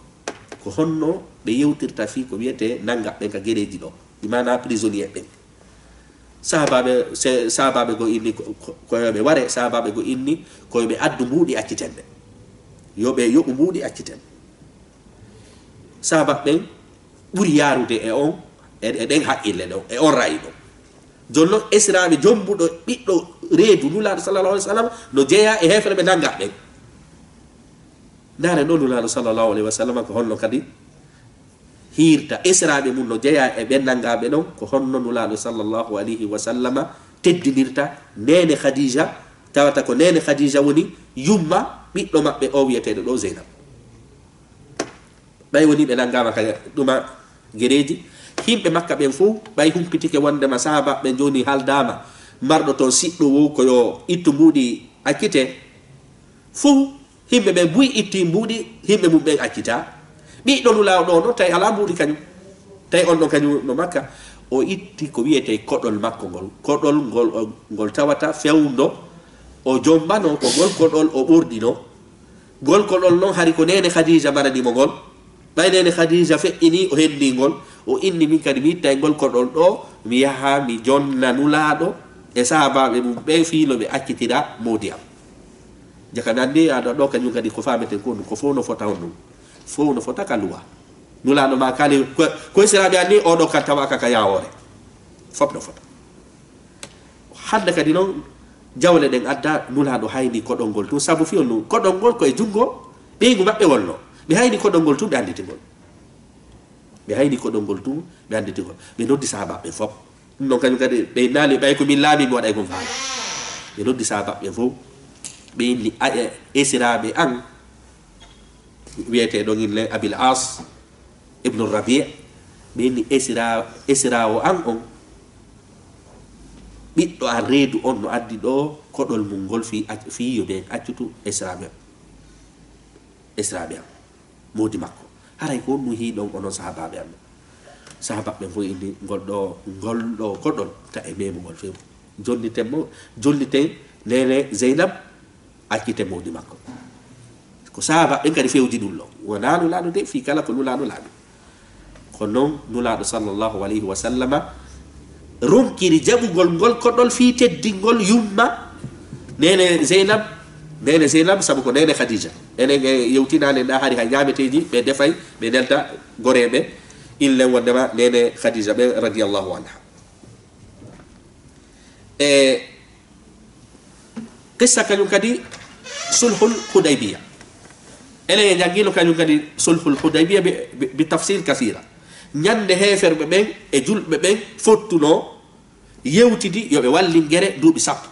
ko honno ɓe yewtirta fii ko wiyetee nanngaa ɓen ka gereeji ɗoo, bi maanaa prisonnier ɓen. Sahaabaaɓe, se-, sahaabaaɓe goo inni ko, ko, ko yo ɓe ware, sahaabaaɓe goo inni ko yo ɓe addu mbuuɗi acciten ɓe. Yo ɓe yoɓu mbuuɗi acciten. Sahaabaaɓe ɓen ɓuri yaarude e on, e, e ɗen haqqille ɗon, e on ra'ayi ɗon. Jooni non, esiraaɓe jombuɗo ɓiɗɗo reedu Nulaaɗo sallallahu alayhi wa sallam no jeyaa e heeferɓe ɓe nanngaa ɓen. Ndaaren ɗoo Nulaaɗo sallallahu alayhi wa sallam ko honno kadi hiirta esiraaɓe mun no jeyaa e ɓen nanngaaɓe ɗon, ko honno Nulaaɗo sallallahu alayhi wa sallama teddinirta neene Khadija, tawata ko neene Khadija woni yumma ɓiɗɗo maɓɓe oo wiyeteeɗo ɗoo Zeynab. Ɓay wonii ɓe nanngaama ka ɗuma gereeji, yimɓe Makka ɓen fow, ɓay humpitike wonndema sahaabaaɓe ɓen jooni haaldaama, marɗo toon siɗɗo woo ko yo ittu mbuuɗi accite, fow yimɓe ɓen buy itti mbuuɗi, yimɓe mum ɓen accitaa. Ɓiɗɗo Nulaaɗo ɗoo non, tawi alaa mbuuɗi kañum. Tawi on ɗon kañum no Makka, o itti ko wiyetee koɗol makko ngol. Koɗol ngol, ngol tawata fewndo, o jombanoo ko ngol koɗol o ɓorɗinoo. Ngol koɗol non hari ko neene Khadija marani mo ngol. Ɓay neene Khadija feƴƴinii, o hendii ngol, o inni, "Min kadi mi ittay ngol koɗol ɗoo, mi yaha mi jonna Nulaaɗo e sahaabaaɓe mum ɓen fii no ɓe accitira moodi am." Jaka nandi aɗa ɗoo kañum kadi ko faameten ko ɗum, ko fow no fota on ɗum. Fow no fota ka luwa. Nulaaɗo ma kaali ko, ko esiraaɓe an ni, oo ɗoo kan tawaaka ka yaawoore. Fop no fota. Hannde kadi non, jawle ɗen adda, Nulaaɗo hayni koɗol ngol tun, sabu fii on ɗum, koɗol ngol ko e junngo ɓeyngu maɓɓe wonnoo. Ɓe hayni koɗol ngol tun, ɓe annditi ngol. Ɓe hayni koɗol ngol tun, ɓe annditi ngol. Ɓe noddi sahaabaaɓe ɓen fow. Ɗum ɗon kañum kadi, ɓe innaali, ɓay ko min laamii, mi waɗay kon faala. Ɓe noddi sahaabaaɓe ɓen fow. Ɓe inni, a, e, esiraaɓe an, wiyeteeɗo on inne Abil As ibnu Rabi, ɓe inni esira-, esiraawo an on, ɓiɗɗo an reedu on no addi ɗoo koɗol mum ngol fii ac-, fii yo ɓe accutu esiraaɓe, esiraaɓe an, moodi makko. Haray ko on ɗum hiiɗon onon sahaabaaɓe an? Sahaabaaɓe ɓen fow inni ngol ɗoo, ngol ɗoo koɗol ta e meemugol few. Jonniten mo, jonniten neene Zeynab, accite moodi makko. Ko sahaaba ɓen kadi fewji ɗum ɗon. Wonaa Nulaaɗo de, fii kala ko Nulaaɗo laaɓi. Ko non Nulaaɗo sallallahu alayhi wa sallama ronkiri jaɓugol ngol koɗol fii teddingol yumma neene Zeynab, neene Zeynab, sabu ko neene Khadija. Enen e yewtinaali ɗaa hari hay ñaameteeji, ɓe defay, ɓe nelda goreeɓe, illen wondema neene Khadija ɓen radiyallahu anha. E qissa kañum kadi sulhul Hudaybiya. Enen e njanngiino kañum kadi sulhul Hudaybiya bi, bi, bi tafsil kasiira. Ñande heeferɓe ɓen e julɓe ɓen fottunoo, yewtidi yo ɓe wallin gere duuɓi sappo.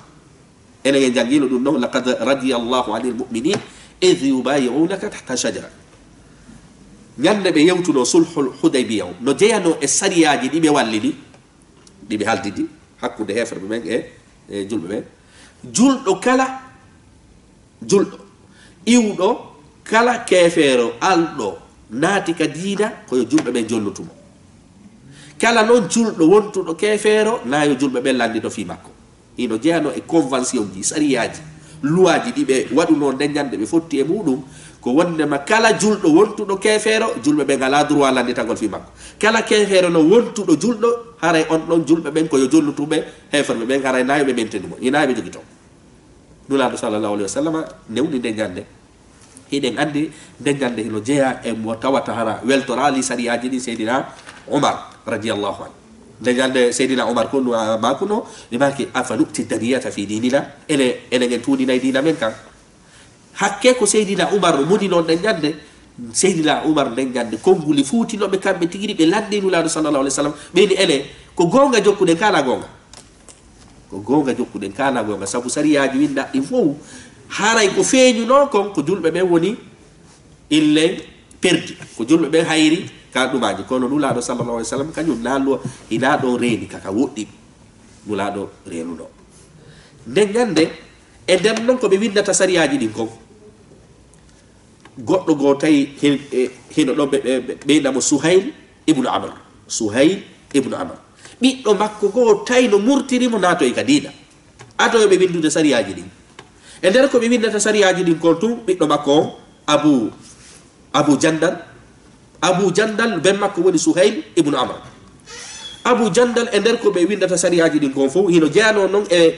Enen e njanngiino ɗum ɗon, "Laqad radiyallahu anil mu'minin idh yubayi'unaka tahta shajara." Ñande ɓe yewtunoo sulhul Hudaybiya on, no jeyanoo e sariyaaji ɗi ɓe wallini, ɗi ɓe haaldidi hakkunde heeferɓe ɓen e, e julɓe ɓen. Julɗo kala, julɗo iwɗo kala keefeero alɗo naati ka diina, ko yo julɓe ɓen jonnutu mo. Kala non julɗo wontuɗo keefeero, na yo julɓe ɓen lanndito fii makko. Hino jeyanoo e convention ji, sariyaaji, luwaaji ɗi ɓe waɗunoo nden ñande ɓe fotti e muɗum, Ko wondema kala julɗo wontuɗo keefeero, julɓe ɓen alaa droit lannditagol fii makko. Kala keefeero no wontuɗo julɗo, haray on ɗon julɓe ɓen ko yo jonnutuɓe heeferɓe ɓen, haray naa yo ɓe mentini mo, hinaa yo ɓe jogito. Nulaaɗo sallallahu alayhi wa sallam newni nden ñannde. Hiɗen anndi nden ñannde hino jeyaa e mo tawata hara weltoraali sariyaaji ɗin Seydina Umar radiyallahu anhu. Nden ñannde Seydina Umar ko no maakuno, ɓe maaki, "Afa nu'ti daniyata fi dinina?" Ene, enen en tuuninay diina men kan? Hakkee ko Seydina Umar no muni non nden ñannde, Seydina Umar nden ñannde, konnguli fuuti no ɓe kamɓe tigi ɗi, ɓe lanndii Nulaaɗo sallallahu alayhi wa sallam, ɓe ni, "Ene, ko goonga jokkuɗen, kaa alaa goonga?" Ko goonga jokkuɗen, kaa alaa goonga, sabu sariyaaji winndaaɗi ɗin fow, haray ko feeñunoo kon, ko julɓe ɓen woni illen perdi, ko julɓe ɓen hayri ka ɗumaaji. Kono Nulaaɗo sallallahu alayhi wa sallam, kañun naa lo-, hinaa ɗon reeni ka, ka woɗɗi Nulaaɗo reenunoo. Nden ñannde, e nder non ko ɓe winndata sariyaaji ɗin kon, goɗɗo goo tawi hin-, e, hino ɗon ɓe, ɓe, ɓe, ɓe inna mo Suhayl ibnu Amr. Suhayl ibnu Amr. Ɓiɗɗo makko goo tawi no murtiri mo naatoyi ka diina. Ado ɓe winndude sariyaaji ɗin. E nder ko ɓe winndata sariyaaji ɗin kon tun, ɓiɗɗo makko on, Abu, Abu Jandal. Abu Jandal, ben makko woni Suhayl ibnu Amr. Abu Jandal, e nder ko ɓe winndata sariyaaji ɗin kon fow, hino jeyanoo non e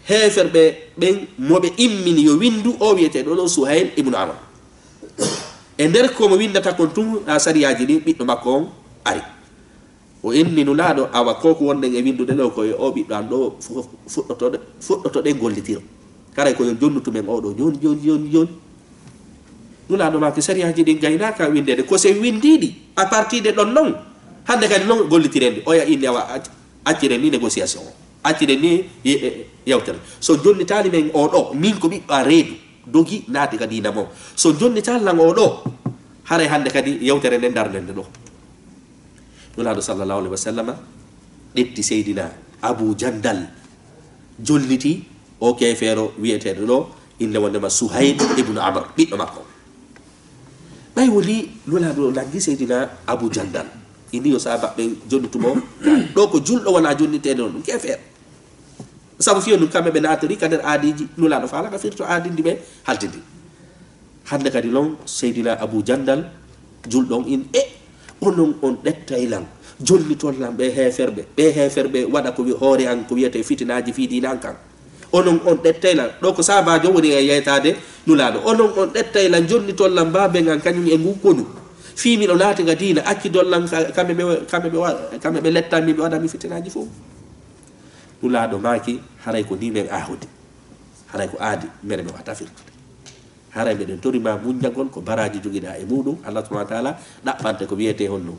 heeferɓe ɓen mo ɓe immini yo winndu, o wi'eteeɗo ɗo Suhayl ibnu Amr. E nder ko mo winndata kon tun, haa sariyaaji ɗin, ɓiɗɗo makko on ari. O inni Nulaaɗo, "Awa, ko ko wonɗen e winndude ɗo, ko e o ɓiɗɗo an ɗo fu-, fuɗɗotoɗe-, fuɗɗotoɗen gollitiro. Haray ko yo jonnutu men oo ɗo jooni, jooni, jooni, jooni." Nulaaɗo maaki, "Sariyaaji ɗin gaynaaka winndeede, ko si en winndii ɗi, à partir de ɗon non, hannde kadi non gollitiren ɗi." Oya inni, "Awa, ac-, acciren ni négociation o. Acciren ni ye-, e-, yewtere. So jonnitaali men oo ɗo, min ko ɓiɗɗo an reedu, dogi naati ka diina mo. So jonnitaali lan oo ɗo, haray hannde kadi yewtere nden ndarnen nde ɗo." Nulaaɗo sallallahu alayhi wa sallama ƴetti Seydina Abu Jandal, jolliti o keefeero wi'eteeɗo ɗo, innde wonndema Suhayl ibnu Amr, ɓiɗɗo makko. Ɓay woni Nulaaɗo nangi Seydina Abu Jandal, inni yo sahaaba ɓen jonnitu mo, ɗo ko julɗo wona jonniteede on, ɗum keefeero. Sabu fiyo ɗum, kamɓe ɓe naatiri ka nder aadiiji Nulaaɗo, faala ka firto aadindi ɓe haltindi. Hannde kadi non, Seydina Abu Jandal, julɗo on, in, e, onon on ƴettay lan, jonniton lan ɓe heeferɓe, ɓe heeferɓe waɗa ko wi-, hoore an ko wiyetee fitinaaji fii diina an kan. Onon on ƴettay lan, ɗo ko saabaajo woni e yeytaade Nulaaɗo. Onon on ƴettay lan, jonniton lan baaben an kañum e ngun konu. Fii miɗo naati ka diina, accidon lan ka-, kamɓe ɓe, kamɓe ɓe wa-, kamɓe ɓe lettan mi, ɓe waɗa mi fitinaaji fow. Nulaaɗo maaki, haray ko nii men aahodi. Haray ko aadi, mene men wata firtude. Haray meɗen tori ma muññagol ko baraaji jogiɗaa e muuɗum. Allah subhanahu wa taala ɗaɓɓante ko wiyetee honno?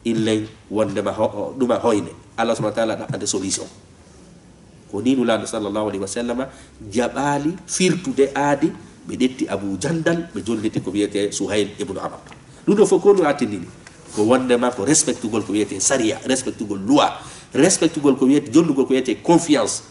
Illen wondema ho-, o-, ɗuma hoyne. Allah subhanahu wa taala ɗaɓɓante solution. Ko nii Nulaaɗo sallallahu alayhi wa sallama jaɓaali firtude aadi, ɓe ƴetti Abu Jandal, ɓe jonniti ko wiyetee Suhayl ibnu Amr. Ɗum ɗo fof ko no artinini? Ko wondema ko respectugol ko wiyetee sariya, respectugol loi, respectugol ko wiyetee, jonnugol ko wiyetee confiance.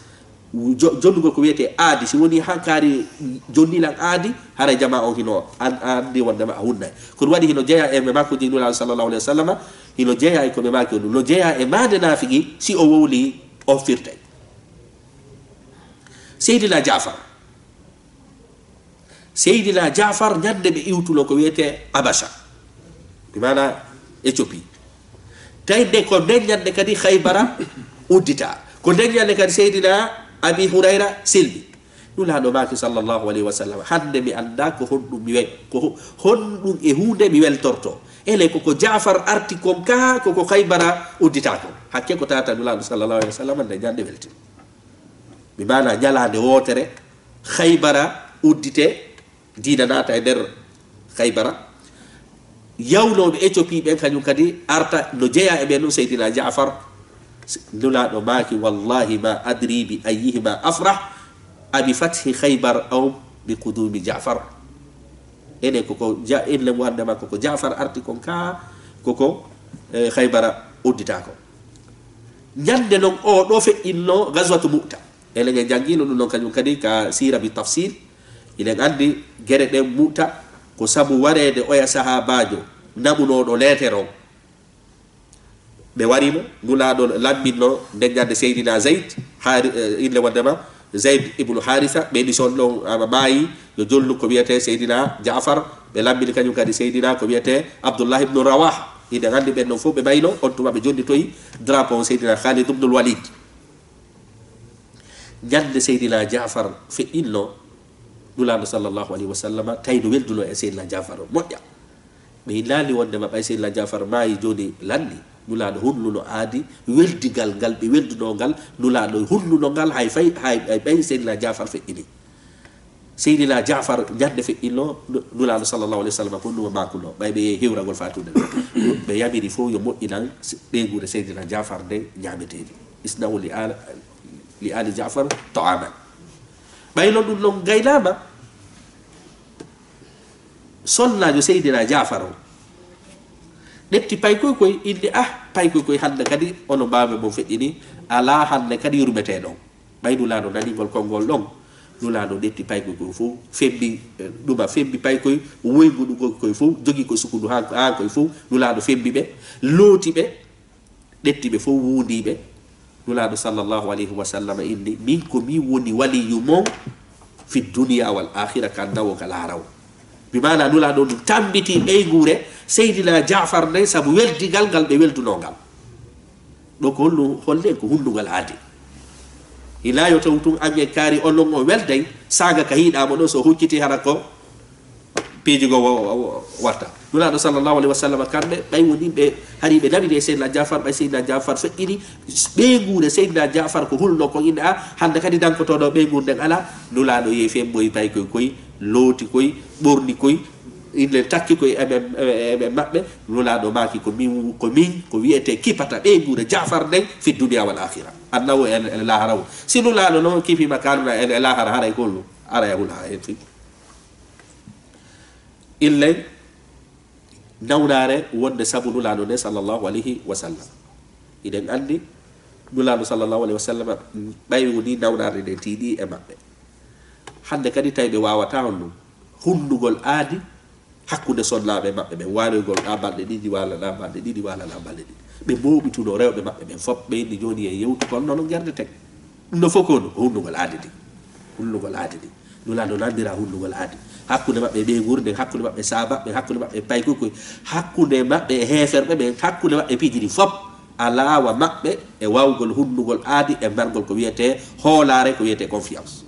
Jo-, jonnugol ko wiyetee aadi, si woni hankaari jonnilan aadi, haray jamaa on hino an-, anndi wondema a hunnay. Ko ɗum waɗi hino jeyaa e ɓe maakuuji Nulaaɗo sallallahu alayhi wa sallama, hino jeyaa e ko ɓe maaki on, no jeyaa e maande naafigi, si o wowli, o firtay. Seydina Jaafar. Seydina Jaafar, ñande ɓe iwtuno ko wiyetee Abasa, bi maana Éthiopie. Tawi nde ko nden ñande kadi Haybara udditaa. Ko nden ñande kadi Seydina Abi Hurayra selmi. Nulaaɗo maaki sallallahu alayhi wa sallam, hannde mi anndaa ko honɗum mi we-, ko ho-, honɗum e huunde mi weltorto. Ele ko ko Jaafar arti kon kaa, ko ko Haybara udditaa kon. Hakke ko tawata Nulaaɗo sallallahu alayhi wa sallam nde ñande welti. Bi maana ñalaande wootere, Haybara udditee, diina naata e nder Haybara. Yawnooɓe Éthiopie ɓen kañum kadi arta, no jeyaa e ɓen ɗum Seydina Jaafar. Nulaaɗo maaki, "Wallahi ma adri bi ayyihima afrah, abi fathi Khaybar aw bi qudumi Jaafar." Enen koko ja-, enen wonde ma koko Jaafar arti kon kaa, koko, eh, Haybara udditaa kon. Ñande non o ɗo feƴƴinno Gazwatu Mu'ta. Enen en janngiino ɗum non kañum kadi ka siira bi tafsil. Hiɗen anndi gere ɗen Mu'ta ko sabu wareede oya sahaabaajo naɓunooɗo leetere on. Ɓe wari mo, Nulaaɗo lamminno nden ñande Seydina Zayd, Haari-, eh, innde wondema Zayd ibnu Haarisa, ɓe ni son ɗon ama maayi, yo jolnu ko wiyetee Seydina Jaafar, Ɓe lambini kañum kadi Seydina ko wiyetee Abdullah ibnu Rawaha. Hiɗen anndi ɓen ɗon fof ɓe mayno, on tuma ɓe jonnitoyi drapeau on Seydina Khalid ibnul Walid. Ñande Seydina Jaafar feƴƴinno, Nulaaɗo sallallahu alayhi wa sallam tawi no welduno e Seydina Jaafar o moƴƴa. Ɓe innali wondema ɓay Seydina Jaafar maayi jooni lanni, Nulaaɗo hunnuno aadi weldigal ngal ɓe weldunoo ngal, Nulaaɗo hunnuno ngal hay fay, hay, hay ɓay Seydina Jaafar feƴƴini. Seydina Jaafar ñande feƴƴinno, Nu-, Nulaaɗo sallallahu alayhi wa sallam ko ɗum o maakunoo, ɓay ɓe yehi hewragol faatude ɗum. Ɓe yamiri fof yo moƴƴinan se-, ɓeynguure Seydina Jaafar nden ñaameteeɗi. Isna'u li al-, li ali Jaafar ta'aman. Ɓay non ɗum ɗon gaynaama, sonnaajo Seydina Jaafar o ƴetti paykoy koy, inni, "Ah, paykoy koy, hannde kadi ono baaba mon feƴƴini, alaa hannde kadi yurmetee ɗon." Ɓay Nulaaɗo nanii ngol konngol ɗon, Nulaaɗo ƴetti paykoy koy fof, fembi, eh, ɗuma, fembi paykoy, woygu ɗum koy fof, jogi ko sukundu haa, haa koy fof, Nulaaɗo fembi ɓe, looti ɓe, ƴetti ɓe fof, wuundii ɓe. Nulaaɗo sallallahu alayhi wa sallam inni, "Min ko min woni waliyu mon fi dunya wal akhira, ka annawo ka laarawo." Bi maana Nulaaɗo ɗum tambitii ɓeynguure Seydina Jaafar nden sabu weldigal ngal ɓe weldunoo ngal. Ɗo ko hollu-, holli en ko hunnugol aadi. Ilaa yo taw tun an e kaari onon on welday, saaga ka hiiɗaama ɗo, so hucciti hara ko piiji goo wo-, wo-, wo-, watta. Nulaaɗo sallallahu alayhi wa sallam kamɓe, ɓay woni ɓe, hari ɓe naɓidi e Seydina Jaafar, ɓay Seydina Jaafar feƴƴini, ɓeynguure Seydina Jaafar ko hulno kon inna, a, hannde kadi dankotooɗo ɓeynguure nden alaa. Nulaaɗo yehi femboyi paykoy koy, looti koy, ɓorni koy, inne takki koy e ɓe, e ɓe, e ɓe maɓɓe. Nulaaɗo maaki ko min, ko min, ko wiyetee kipata ɓeynguure Jaafar nden fi dunya wal akhira. Annawo e, e laahara wo. Si Nulaaɗo non kifiima kaanuna e, e laahara haray ko hollu? Haray a hula e fi. Illen nawnaare wonde sabu Nulaaɗo nde sallallahu alayhi wa sallam. Hiɗen anndi Nulaaɗo sallallahu alayhi wa sallam ɓay woni nawnaare nde tiiɗi e maɓɓe. Hannde kadi tawi ɓe waawataa on ɗum. Hunnugol aadi hakkunde sonnaaɓe maɓɓe ɓen, waaloygol ɗaa balɗe ɗiɗi, waala ɗaa balɗe ɗiɗi, waala ɗaa balɗe ɗiɗi. Ɓe mooɓituno rewɓe maɓɓe ɓen fof, ɓe inni jooni en yewtu kon nono gerdeten. Ɗum ɗo fof ko honɗum? Ko hunnugol aadi ndi. Hunnugol aadi ndi. Nulaaɗo nanndira hunnugol aadi. Hakkunde maɓɓe e ɓeynguure nden, hakkunde maɓɓe e saabaaɓe, hakkunde maɓɓe e paykoy koy, hakkunde maɓɓe e heeferɓe ɓen, hakkunde maɓɓe e piiji ɗin fof. Alaa wa maɓɓe e waawugol hunnugol aadi e margol ko wiyetee hoolaare, ko wiyetee confiance.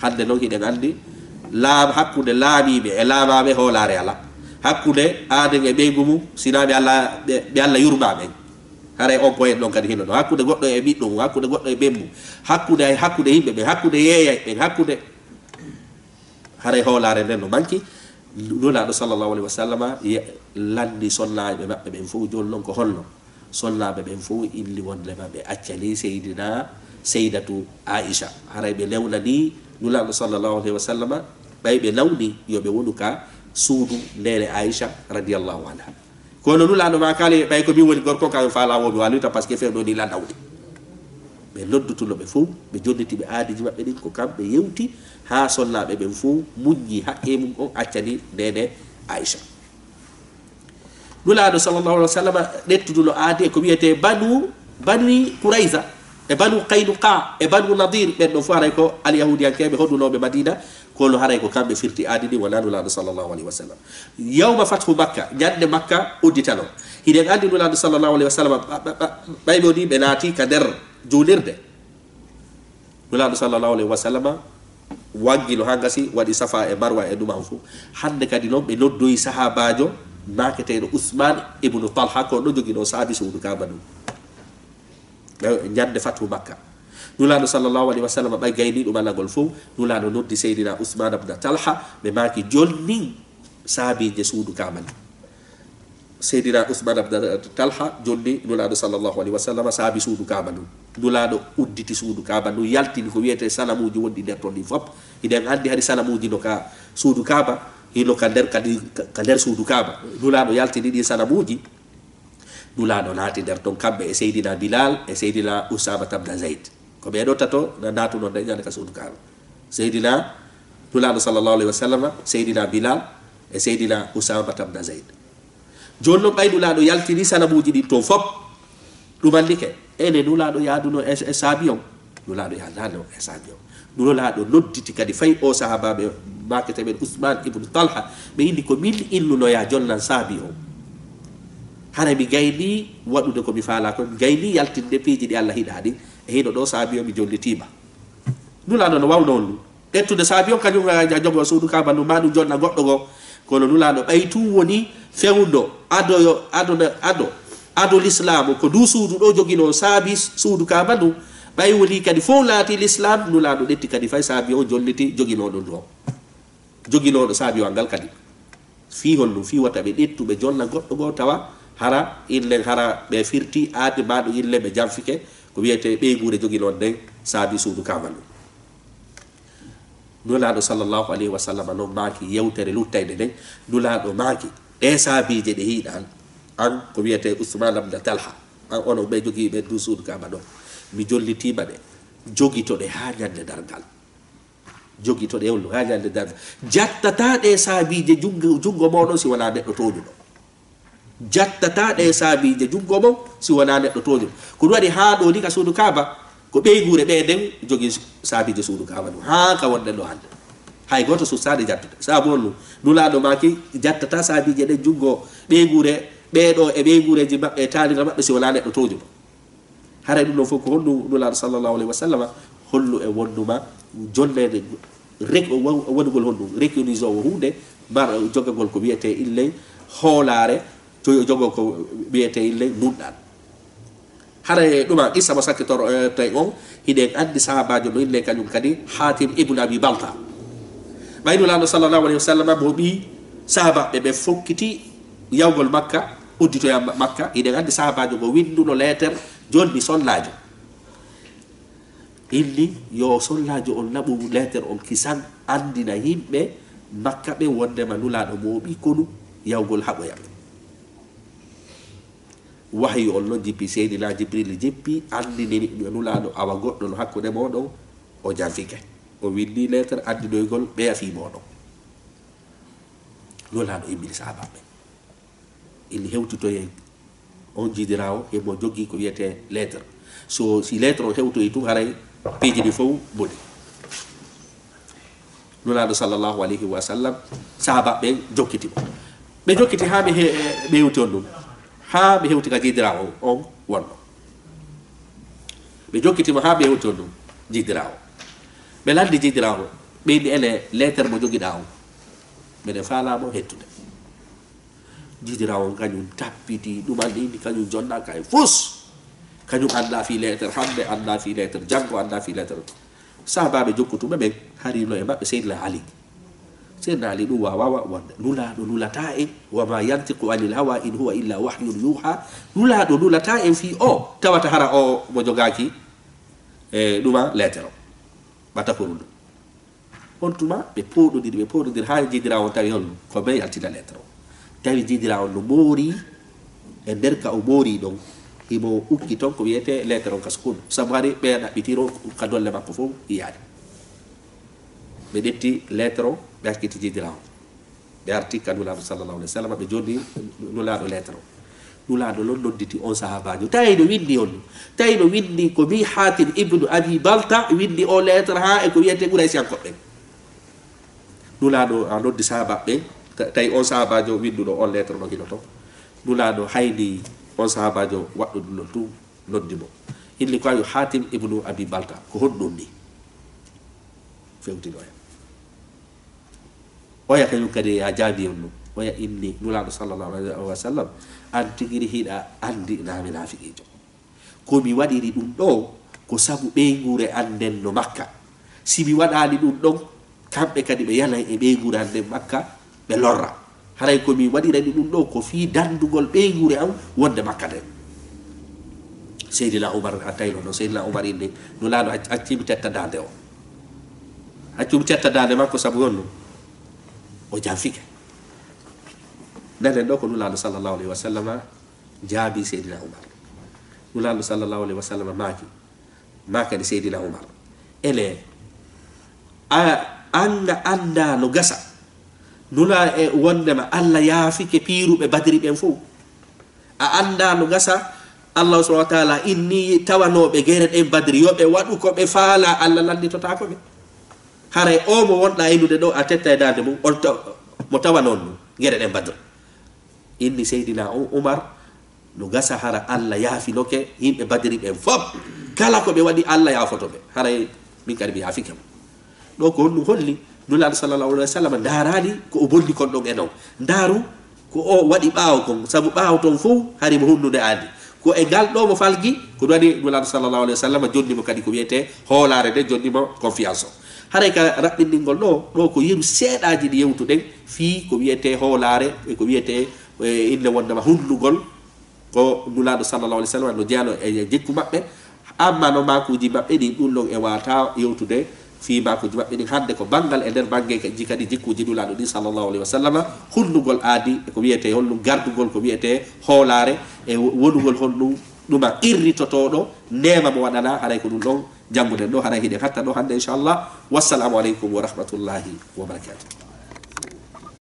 Hannde non hiɗen anndi laam-, hakkunde laamiiɓe e laamaaɓe hoolaare alaa. Hakkunde aaden e ɓeyngu mum, sinaa ɓe Alla, ɓe, ɓe Alla yurmaa ɓen. Haray on point ɗon kadi hino ɗon. Hakkunde goɗɗo e ɓiɗɗo mum, hakkunde goɗɗo e ɓen mum, hakkunde, hakkunde yimɓe ɓen, hakkunde yeeyay ɓen, hakkunde, haray hoolaare nden no manki. Nulaaɗo sallallahu alayhi wa sallama ye-, lanni sonnaaɓe maɓɓe ɓen fof. Jooni non ko honno? Sonnaaɓe ɓen fof inni wondema ɓe accani Seydina, Seydatu Aisha. Haray ɓe newnani Nulaaɗo sallallahu alayhi wa sallama, ɓay ɓe nawni yo ɓe wonu ka suudu neene Aisha radiyallahu anha. Kono Nulaaɗo maakaali, ɓay ko min woni gorko, kan faalaa wo mi waaluyta, parce que fewndo ni lan nawde. Ɓe noddutuno ɓe fof, ɓe jonniti ɓe aadiji maɓɓe ɗin, ko kamɓe yewti, haa sonnaaɓe ɓen fof muññi haqqee mum on, accani neene Aisha. Nulaaɗo sallallahu alaihi wa sallam ƴettuduno aadi e ko wiyetee Banu, Bani Qurayza, e Banu Qaynuqa, e Banu Nadir, ɓen ɗon fof haray ko alyahuudiyankeeɓe hoɗunooɓe Madina, kono haray ko kamɓe firti aadi ndi, wonaa Nulaaɗo sallallahu alaihi wa sallam. Yawma fathu Makka, ñande Makka udditano. Hiɗen anndi Nulaaɗo sallallahu alaihi wa sallam, ɓa-, ɓa-, ɓa-, ɓay ɓe woni ɓe naati ka nder juulirde. Nulaaɗo sallallahu alaihi wa sallam wanngino haa gasi, waɗi Safa e Marwa e ɗum an fof. Hannde kadi non, ɓe noddoyi sahaabaajo maaketeeɗo Usmaan ibnu Talha, ko ɗo joginoo saabi suudu Kaaba ndun. Ɓe ñande fathu Makka. Nulaaɗo sallallahu alaihi wa sallam ɓay gayni ɗum alagol fof, Nulaaɗo noddi Seydina Usmaan ibn Talha, ɓe maaki, "Jonnin saabiije suudu Kaaba ndun." Seydina Usmaan ibn Talha jonni Nulaaɗo sallallahu alaihi wa sallam saabi suudu Kaaba ndun. Nulaaɗo udditi suudu Kaaba ndun, yaltini ko wiyetee sanamuuji wonɗi nder ton ɗin fof. Hiɗen anndi hari sanamuuji no ka suudu Kaaba, hino ka nder kadi, ka, ka nder suudu Kaaba. Nulaaɗo yaltini ɗin sanamuuji. Nulaaɗo naati nder ton, kamɓe e Seydina Bilal e Seydina Usaama ibn Zayd. Ko ɓee ɗoo tato na-, naatuno nder ñande ka suudu Kaaba. Seydina Nulaaɗo sallallahu alaihi wa sallam, Seydina Bilal e Seydina Usaama ibn Zayd. Jooni non, ɓay Nulaaɗo yaltini sanamuuji ɗin ton fof, ɗum anndike, ene Nulaaɗo yaaduno e, e saabi on? Nulaaɗo yaadaano e saabi on. Nulaaɗo nodditi kadi fay oo sahaabaaɓe maaketeeɓe Usmaan ibnu Talha, ɓe inni, "Ko min innunoyaa jolnan saabi on. Hara mi gaynii waɗude ko mi faalaa kon, mi gaynii yaltinde piiji ɗi Alla hiɗaa ɗin. E hino ɗoo saabi on mi jollitiima." Nulaaɗo no waawno on ɗun. Ƴettude saabi on kañun a, a jogoo suudu Kaaba ndun, maa ɗun jonna goɗɗo goo. Kono Nulaaɗo ɓay tun woni fewndo ado, ado, ado, ado lislaamu, ko nduu suudu ɗoo joginoo saabi suudu Kaaba ndun. Ɓay wonii kadi fow laatii lislaam, Nulaaɗo ƴetti kadi fay saabi on jolliti joginooɗo ndun on. Joginooɗo saabi on ngal kadi. Fii honɗun? Fii wota ɓe ƴettu ɓe jonna goɗɗo goo tawa hara illen hara ɓe firti aade maa ɗun illen ɓe janfike ko wi'etee ɓeynguure joginoo nden saabi suudu Kaaba ndun. Nulaaɗo sallallahu alayhi wa sallam non maaki yewtere luttayde nden. Nulaaɗo maaki, "Ɗee saabiije ɗe hiɗaa an, an ko wi'etee Usmaan ibn Talha, an onon ɓe jogiiɓe nduu suudu Kaaba ɗoo, mi jollitiima ɗe, jogitoɗe haa ñande darngal." Jogitoɗe on haa ñande darngal. Jattataa ɗee saabiije junngo, junngo mooɗon si wanaa neɗɗo tooñuɗo. Jattataa ɗee saabiije junngo mon si wanaa neɗɗo tooñuɗo. Ko ɗun waɗi haa ɗoo ni ka suudu Kaaba, ko ɓeynguure ɓee nden jogii saabiije suudu Kaaba ɗun. Haa ka wonɗen ɗoo hannde. Hay gooto sustaade jattude. Sabu on ɗun, Nulaaɗo maaki jattataa saabiije ɗen junngo ɓeynguure ɓee ɗoo e ɓeynguureeji maɓɓe e taanira maɓɓe si wanaa neɗɗo tooñuɗo. Haray ɗun ɗon fow ko honɗun Nulaaɗo sallallahu alayhi wa sallama hollu e wonduma jonneede rek-, wa-, waɗugol honɗun, recognition o huunde, mar-, jogagol ko wi'etee illen hoolaare, to-, jogoo ko wi'etee illen nunɗal. Haray ɗuma qissa mo sakkitoro, eh, tey on, hiɗen anndi sahaabaajo mo innee kañun kadi Haatim ibn Abi Balta. Ɓay Nulaaɗo sallallahu alayhi wa sallama mo ɓii sahaabaaɓe ɓe fokkiti yawgol Makka, udditoya Ma-, Makka, hiɗen anndi sahaabaajo mo winnduno leeter jonni sollaajo. Inni yo sollaajo on naɓu leeter on kisan anndina yimɓe Makka ɓen wonndema Nulaaɗo mooɓii konu yawgol haɓoya ɓe. Wahayu on non jippi, Seydina Jibril jippi, anndini Nulaaɗo awa goɗɗo no hakkunde mooɗon, o janfike. O winndi leeter anndinoygol ɓeya fii mooɗon. Nulaaɗo immini sahaabaaɓe. Inni hewtitoyee on jiidiraawo, himo jogii ko wi'etee lettre. So, si lettre on hewtoyi tun, haray piiji ɗin fow boni. Nulaaɗo sallallahu alayhi wa sallam, sahaaba ɓen jokkiti mo. Ɓe jokkiti haa ɓe he-, ɓe hewti on ɗun. Haa ɓe hewti ka jiidiraawo on wonno. Ɓe jokkiti mo haa ɓe hewti on ɗun, jiidiraawo. Ɓe lanndi jiidiraawo, ɓe inni, "Ele, lettre mo jogiɗaa on, miɗen faalaa mo hettude." Jiidiraawo on kañun tappitii, ɗuman inni kañun jonnaa kay fus. Kañun anndaa fii lettre hannde, anndaa fii lettre janngo, anndaa fii lettre. Sahaabaaɓe jokkutuɓe ɓen, hari no e maɓɓe Seydina Ali. Seydina Ali ɗun waawaa wa-, wonde. Nulaaɗo nulataa en, "Wa ma yantiqu anil hawa in huwa illa wahyun yuha." Nulaaɗo nulataa en fii o, tawata hara o mo jogaaki, e, ɗuma lettre o. Ɓata ko ɗun. On tuma ɓe pooɗondiri, ɓe pooɗondiri haa jiidiraawo on tawi holno ko ɓe yaltina lettre o. Tawi jiidiraawo on no moori e nder ka o moori ɗon, himo ukki ton ko wi'etee lettre on ka sukun. Sabu hari ɓe ɗaɓɓitiro ka dolle makko fow yiyaade. Ɓe ƴetti lettre o, ɓe hakkiti jiidiraawo on. Ɓe arti ka Nulaaɗo sallallahu alayhi wa sallam, ɓe jonni Nulaaɗo lettre o. Nulaaɗo non nodditi on sahaabaajo. Tawi no winndi on. Tawi no winndi ko mi Haatim ibnu Abi Balta winndi o lettre haa e ko wi'etee Quraysiyankooɓe ɓen. Nulaaɗo a noddi sahaabaaɓe ɓen, ta-, tawi on sahaabaajo winnduɗo on lettre no hino ton. Nulaaɗo hayni on sahaabaajo waɗɗuɗo non tun noddi mo. Inni ko ayo Haatim ibnu Abi Balta, ko honɗun ni? Fewtino hen. Oya kañun kadi a jaabii on ɗun. Oya inni Nulaaɗo sallallahu alayhi wa sallam, an tigiri hiɗa anndi naa mi naafiqiijo. Ko mi waɗiri ɗun ɗoo, ko sabu ɓeynguure an nden no Makka. Si mi waɗaali ɗun ɗon, kamɓe kadi ɓe yalay e ɓeynguure an nden Makka, ɓe lorra. Haray ko mi waɗirani ɗun ɗoo, ko fii danndugol ɓeynguure an wonde Makka nden. Seydina Umar a tawno non, Seydina Umar inni, Nulaaɗo ac-, acci mi tetta daande o. Accu mi tetta daande makko sabu honno? O janfike. Nanen ɗoo ko Nulaaɗo sallallahu alayhi wa sallama jaabii Seydina Umar. Nulaaɗo sallallahu alayhi wa sallama maaki, maakani Seydina Umar, "Ele, a, an a anndaa no gasa, Nulaa-, e wondema Alla yaafike piiruɓe Badri ɓen fow. A anndaa no gasa, Allahu subhanahu wa taala inni tawanooɓe gere ɗen Badri, yo ɓe waɗu ko ɓe faalaa, Alla lannditotaako ɓe." Haray oo mo wonɗaa innude ɗoo, a tetta e daande mun, on ta-, mo tawa non nun, gere ɗen Badr. Inni Seydina U-, Umar, no gasa hara Alla yaafinoke yimɓe Badri ɓen fof. Kala ko ɓe waɗi, Alla yaafoto ɓe. Haray min kadi mi yaafike mo. Ɗoo ko honɗun holli? Nulaaɗo sallallahu alaihi wasallam ndaaraali ko o bonni kon ɗon e non. Ndaaru ko o waɗi ɓaawo kon, sabu ɓaawo ton fow hari mo hunnude aadi. Ko e ngal ɗoo mo falgi, ko ɗun waɗi Nulaaɗo sallallahu alaihi wasallam jonni mo kadi ko wi'etee hoolaare nden, jonni mo confiance o. Haray ka raɓɓinɗingol ɗoo, ɗoo ko yeru seeɗaaji ɗi yewtuɗen fii ko wi'etee hoolaare e ko wi'etee, e, innde wonndema hunnugol ko Nulaaɗo sallallahu alaihi wasallam no jeyano e jikku maɓɓe. Amma no maakuuji maɓɓe ɗin, ɗun ɗon e waawataa yewtude fii maakuuji maɓɓe ɗin. Hannde ko banngal e nder banngeeji kadi jikkuuji Nulaaɗo ɗin sallallahu alaihi wasallam, hunnugol aadi e ko wi'etee honɗun gardugol ko wi'etee hoolaare e wonugol honɗun ɗuma qirritotooɗo neema mo waɗanaa, haray ko ɗun ɗon jannguɗen ɗoo, haray hiɗen hatta ɗoo hannde, inchallah. Wassalamu aleykum wa rahmatullahi wa barakatuh.